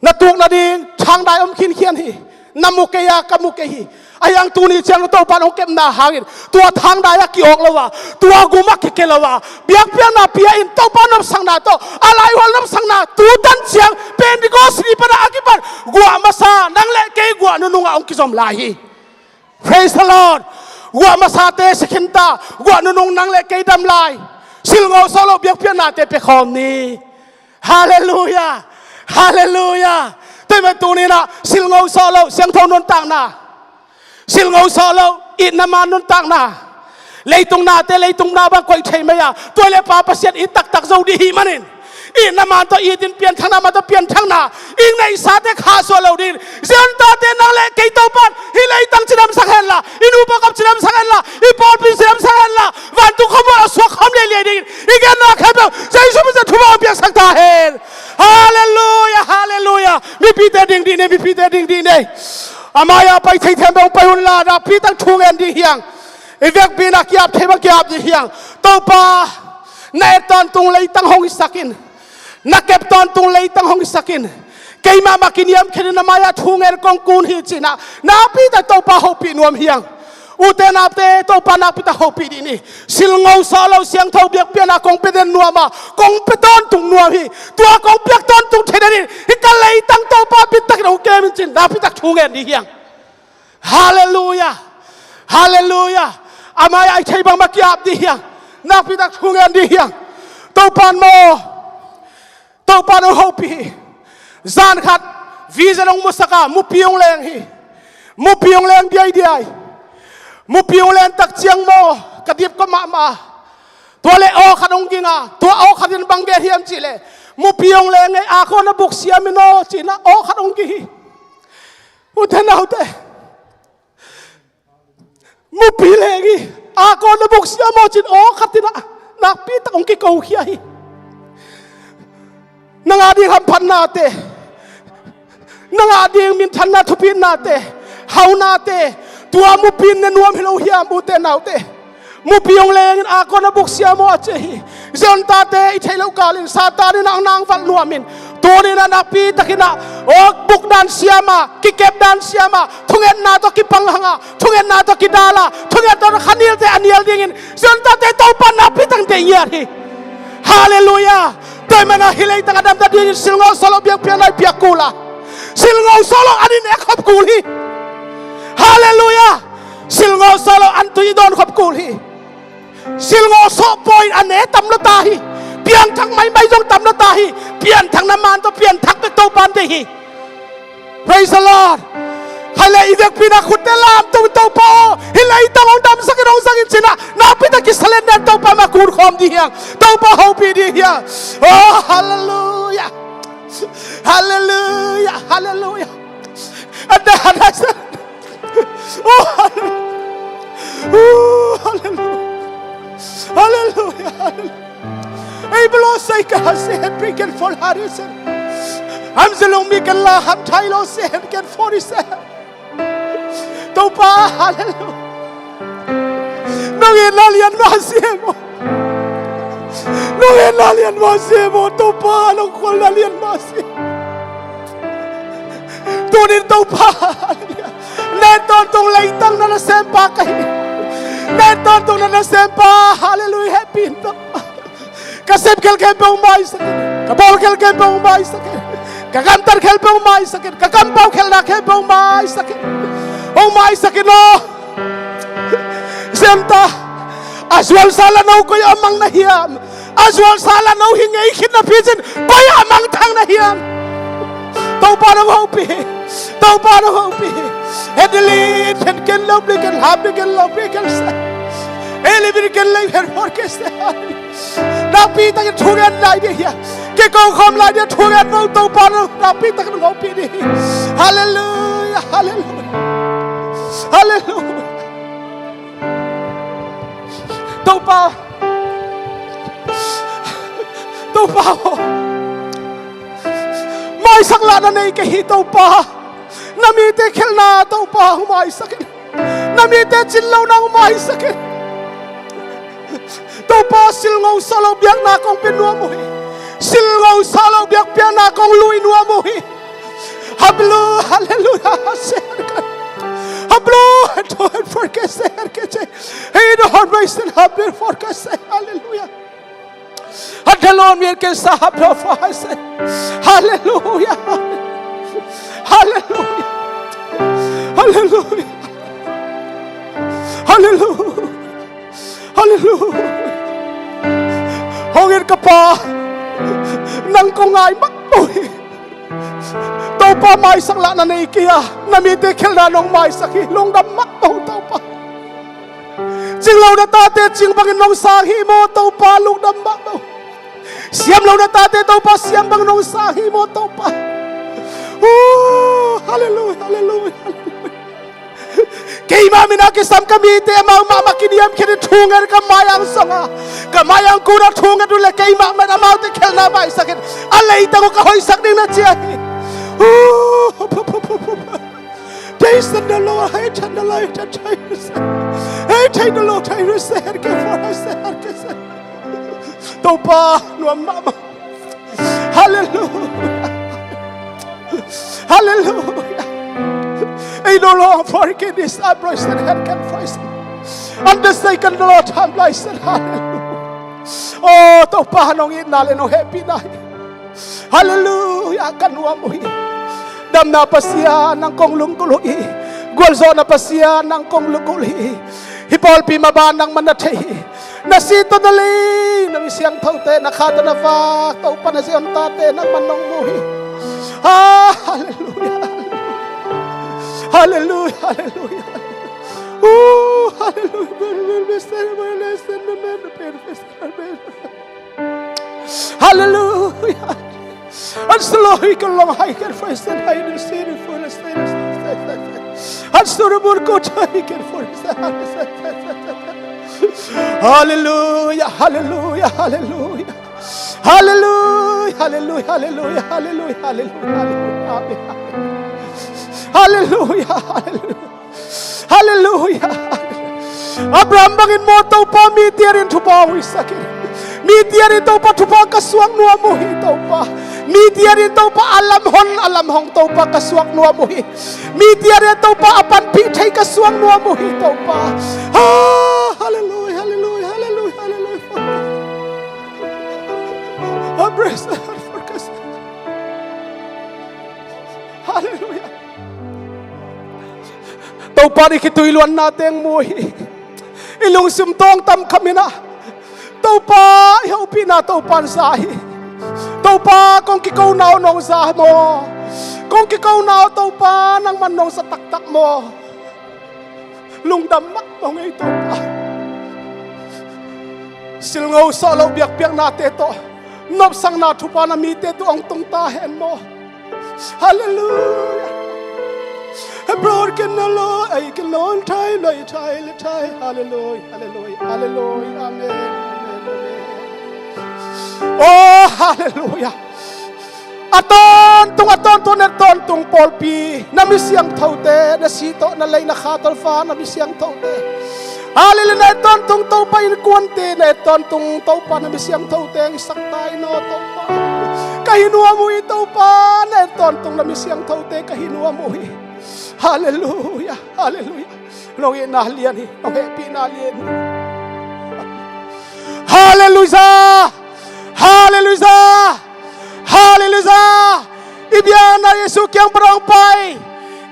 na tuk nading thangdai om khinkhian hi. Na mu kei a, ka mu kei hi. Ahi hang tuni ciang Topa in hong kepna hangin tua thangdai ah ki-awk lo a, tua gum ah kike lo a, biakpiakna pia in Topa nopsakna tawh a laihual nopsakna tu tan ciang Pentecost ni pan a kipan guah masa nang le kei guah nunung ah hong kizom lai hi. Praise the Lord. Guah masate si khin ta, guah nunung nang le kei dam lai. Silngo sawh loh biakpiaknate pia khawm ni. Hallelujah. Hallelujah. Tua ahih manin tunin ah silngo sawh loh siangtho nuntakna, silngo sawh loh itna man nuntakna, leitung nate leitung na bang koih thei mai a, tua le Pa Pasian it taktak zo ding ahih manin, itna man tawh itin, pianthakna man tawh pianthakna, ing neihsate khahsuah lo dingin Zion tate nang le kei Topa in hih leitang cidamsak henla, i nupa kap cidamsak henla, i pawlpi cidamsak henla, vantung khuamual a suak khawm leiliai dingin i genna khempeuh Jesu min in thupha hong piaksak ta hen. Hallelujah, hallelujah. Mipite ding dih ni, mipite ding dih ni. A mai-ah pai thei thempeuh hong pai unla, nakpi tak thu ngen ding hi hang. I vekpi-in ah ki-ap thei bang ki-ap ding hi hang. Topa, na et tawntung leitang hong hisak in, na kep tawntung leitang hong hisak in. Keimah mah kiniamkhiat in na mai-ah thu ngen kong kun hi ci-in ah nakpi tak Topa hopih nuam hi hang. Ute naute, Topa nakpi tak hopih dih ni. Silngo sawh loh siangtho biakpiakna kong pia den nuam a, kong pia tawntung nuam hi. Tua kong piak tawntung thei nadingin hih ka leitang Topa bit takin hong kem in ci-in nakpi tak thu ngen ding hi hang. Hallelujah. Hallelujah. A mai-ah i theih bangmah ki-ap ding hi hang. Nakpi tak thu ngen ding hi hang. Topa in maw, Topa in hong hopih hi. Zan khat vision hong musak a, mupi hong leng hi. Mupi hong leng diaidiai. Mupi hong leng tak ciang maw, ka dipkua mahmah. Tua le aw khat hong ging a, tua aw khat in bang gen hiam cih leh, mupi hong leng ei, a kawn a buk siam in aw ci-in ah aw khat hong ging hi. Ute naute, mupi leng hi, a kawn a buk siam aw ci-in aw khat in ah nakpi tak hong kikokhia hi. Nang a ding hamphatnate, nang a ding minthanna thupitnate, haunate, tua mupi in ne nuam hi lo hiam ute naute? Mupi hong leng in a kawn a buk siam aw a ci hi. Zion tate i theih loh kalin Satan in ah nang valh nuam in, tuni-in ah nakpi takin ah aw buk dan siam a, kikep dan siam a, thungetna tawh kipang hang a, thungetna tawh kidal a, thungetna tawh khanialte a nial dingin Zion tate Topa in nakpi tak deih ngiat hi. Hallelujah. Tua ahih manin ah hih leitang a damna dingin silngo sawh loh biakpiakna i piak kul a, silngo sawh loh an i nek khop kul hi. Hallelujah. Silngo sawh loh an tui i dawn khop kul hi. Silngo sawh pawi in a ne tam lua ta hi. Piangthak maimai zong tam lua ta hi. Pianthakna man tawh pianthak bek Topa in deih hi. Praise the Lord. Hallelujah. I vekpi-in ah khutte lamto in, Topa aw, hih leitang hong damsak in, hong zang in ci-in ah nakpi tak kisalender Topa mah kun khawm ding hi hang. Topa hopih ding hi hang. Oh, hallelujah. Hallelujah. Hallelujah. And the, and the, oh, hallelujah. Oh, hallelujah. Hallelujah. Hallelujah. Ei belo sei ka ha se het pi ken for ha ri se. Am zelong mi ken la ham thai lo se het ken for ri se. Topa, hallelujah. Nong itna lian mah se maw. Nong itna lian mah se maw. Topa, nong khualna lian mah se. Tunin Topa, hallelujah. Nen tawntung leitang na nasempa ka hi. Nen tawntung na nasempa, hallelujah, happy in Topa. Ka sep khelkhel peuh hong maisak in. Ka bawl khelkhel peuh hong maisak in. Ka gamtat khelkhel peuh hong maisak in. Ka kampau khelna khelkhel peuh hong maisak in. Hong maisak in aw. Sem ta. A zualsa la no koi a mang na hiam? A zualsa la no hi ngei khit napi cin koi a mang thang na hiam? Topa nong hopih hi. Topa nong hopih hi. Hedilin khen ken lo bli ken hap bli ken lo bli ken sa. Elibin ken lei her for ke sa. Na Nakpi takin thungen lai ding hi a. Kiko khawm lai ding a, thungen vo Topa, nakpi takin hong hopih ding hi. Halleluia, halleluia. Halleluia. Topa, Topa aw, maisak lah na nei kei hi Topa. Na mite khelhna Topa hong maisak in. Na mite cinlohna hong maisak in. Topa, silngo sawhloh biakna kong pia nuam uh hi. Silngo sawhloh biakpiakna kong lui nuam uh hi. Hablo, halleluia, seher kan. Hablo, tohen forke seher ke ce. Hei, no hon mai sen hablo forke se. Halleluia. Hadalon mir ke sa hablo fa se. Halleluia. Halleluia. Halleluia. Halleluia. Halleluia. Hong in ka Pa, nang kong ngai mahmah uh hi. Topa, maisak lah na nei kei a, na mite khelhna nong maisak hi. Lungdam mahmah uh Topa. Cinglo na tate cing bangin nong sang hi maw Topa, lungdam mahmah uh. Siamlo na tate Topa, siam bangin nong sang hi maw Topa. Uh, halleluia, halleluia, halleluia. Keima min a kisam ka mite amau mahmah kiniamkhiat in thungen ka mai-ang zong a, ka mai-ang kun a thungen uh leh keima min amaute khelhna maisak in a leitang uh ka hoihsak ding na ci hi. Praise the Lord. Hei, than the Lord, hei, than the Lord, hei, than the Lord, hei, hei, hei, hei, hei, hei, hei. Topa, nuam mahmah. Halleluia. Halleluia. Ei no long forgiveness, I praise the Lord, can praise Him. And the second Lord, I'm blessed. Halleluia. Oh, Topa, nong itna leh nong hehpihna hi. Halleluia, ka nuam uh hi. Damna Pasian, nang kong lunggulh uh hi. Gualzawhna Pasian, nang kong lunggulh uh hi. Hih pawlpi maban nangman na thei hi. Na si tawh na lei, na mi siangthote, na kha tawh na vak, Topa na Zion tate nangman nong mu hi. Ah, halleluia. Halleluia, halleluia. Uh, halleluia. Halleluia. An salo hi ka long hai kan fai san hai ni si ni fu na sai na sai sai sai. An suru bur ko thai kan fu na sai hai na sai sai sai sai. Halleluia, halleluia, halleluia. Halleluia, halleluia, halleluia, halleluia, halleluia, halleluia. Amen. Halleluia, halleluia. Halleluia. Abraham bangin maw Topa, mi tiarin thupha hong hisak in. Mi tiarin Topa thupha ka suak nuam uh hi Topa. Mi tiarin Topa a lam hon a lam hong Topa ka suak nuam uh hi. Mi tiarin Topa a panpih thei ka suak nuam uh hi Topa. Ah, halleluia, halleluia, halleluia, halleluia. Ah, praise the Lord for us. Halleluia. Topa nih khitui luanna teng mu hi. I lungsim tawng tam khamin ah Topa i hopihna Topa in za hi. Topa kong kikona uh nong za maw? Kong kikona uh Topa nangman nong za taktak maw? Lungdam mahmah ung ei Topa. Silngo sawhloh biakpiaknate tawh nopsakna thupha na mite tawh hong tung ta hen maw? Halleluia. Hebron ken na lo ei ken non thai loi thai le thai. Halleluia, halleluia, halleluia. Amen, amen, amen. Oh, halleluia. A tawntung, a tawntung, a tawntung pawlpi na mi siangthote, na si tawh na lei na kha tawh va na mi siangthote. Halleluia, na et tawntung Topa innkuante, na et tawntung Topa na mi siangthote hong hisak ta in aw Topa. Ka hi nuam uh hi Topa, na et tawntung na mi siangthote ka hi nuam uh hi. Halleluia, halleluia. Nong itna lian hi, nong hehpihna lian hi. Halleluia. Halleluia. Halleluia. I biakna Jesu kiang pan hong pai.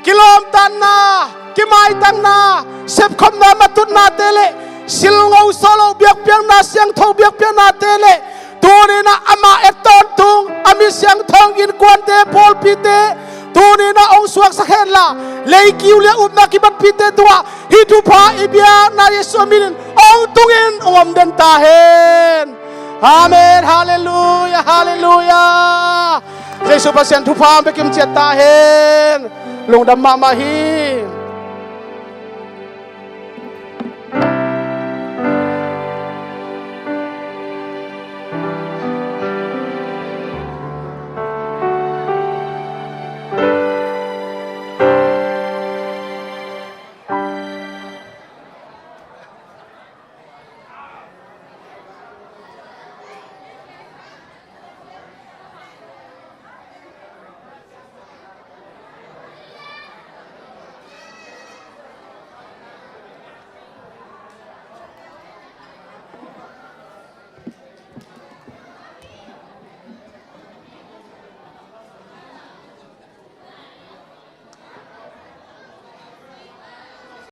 Kilawmtatna, kimaitangna, sepkhopna, matutnate le silngo sawhloh biakpiakna, siangtho biakpiaknate le tuni in ah amah et tawntung a mi siangtho innkuante, pawlpite tuni in ah hong suaksak hen la, leikiu le upna kibatpihte tungah hih thupha i biakna Jesu min in hong tungin hong om den ta hen. Amen. Halleluia, halleluia. Jesu Pasian thupha bekim ciat ta hen. Lungdam mahmah hi.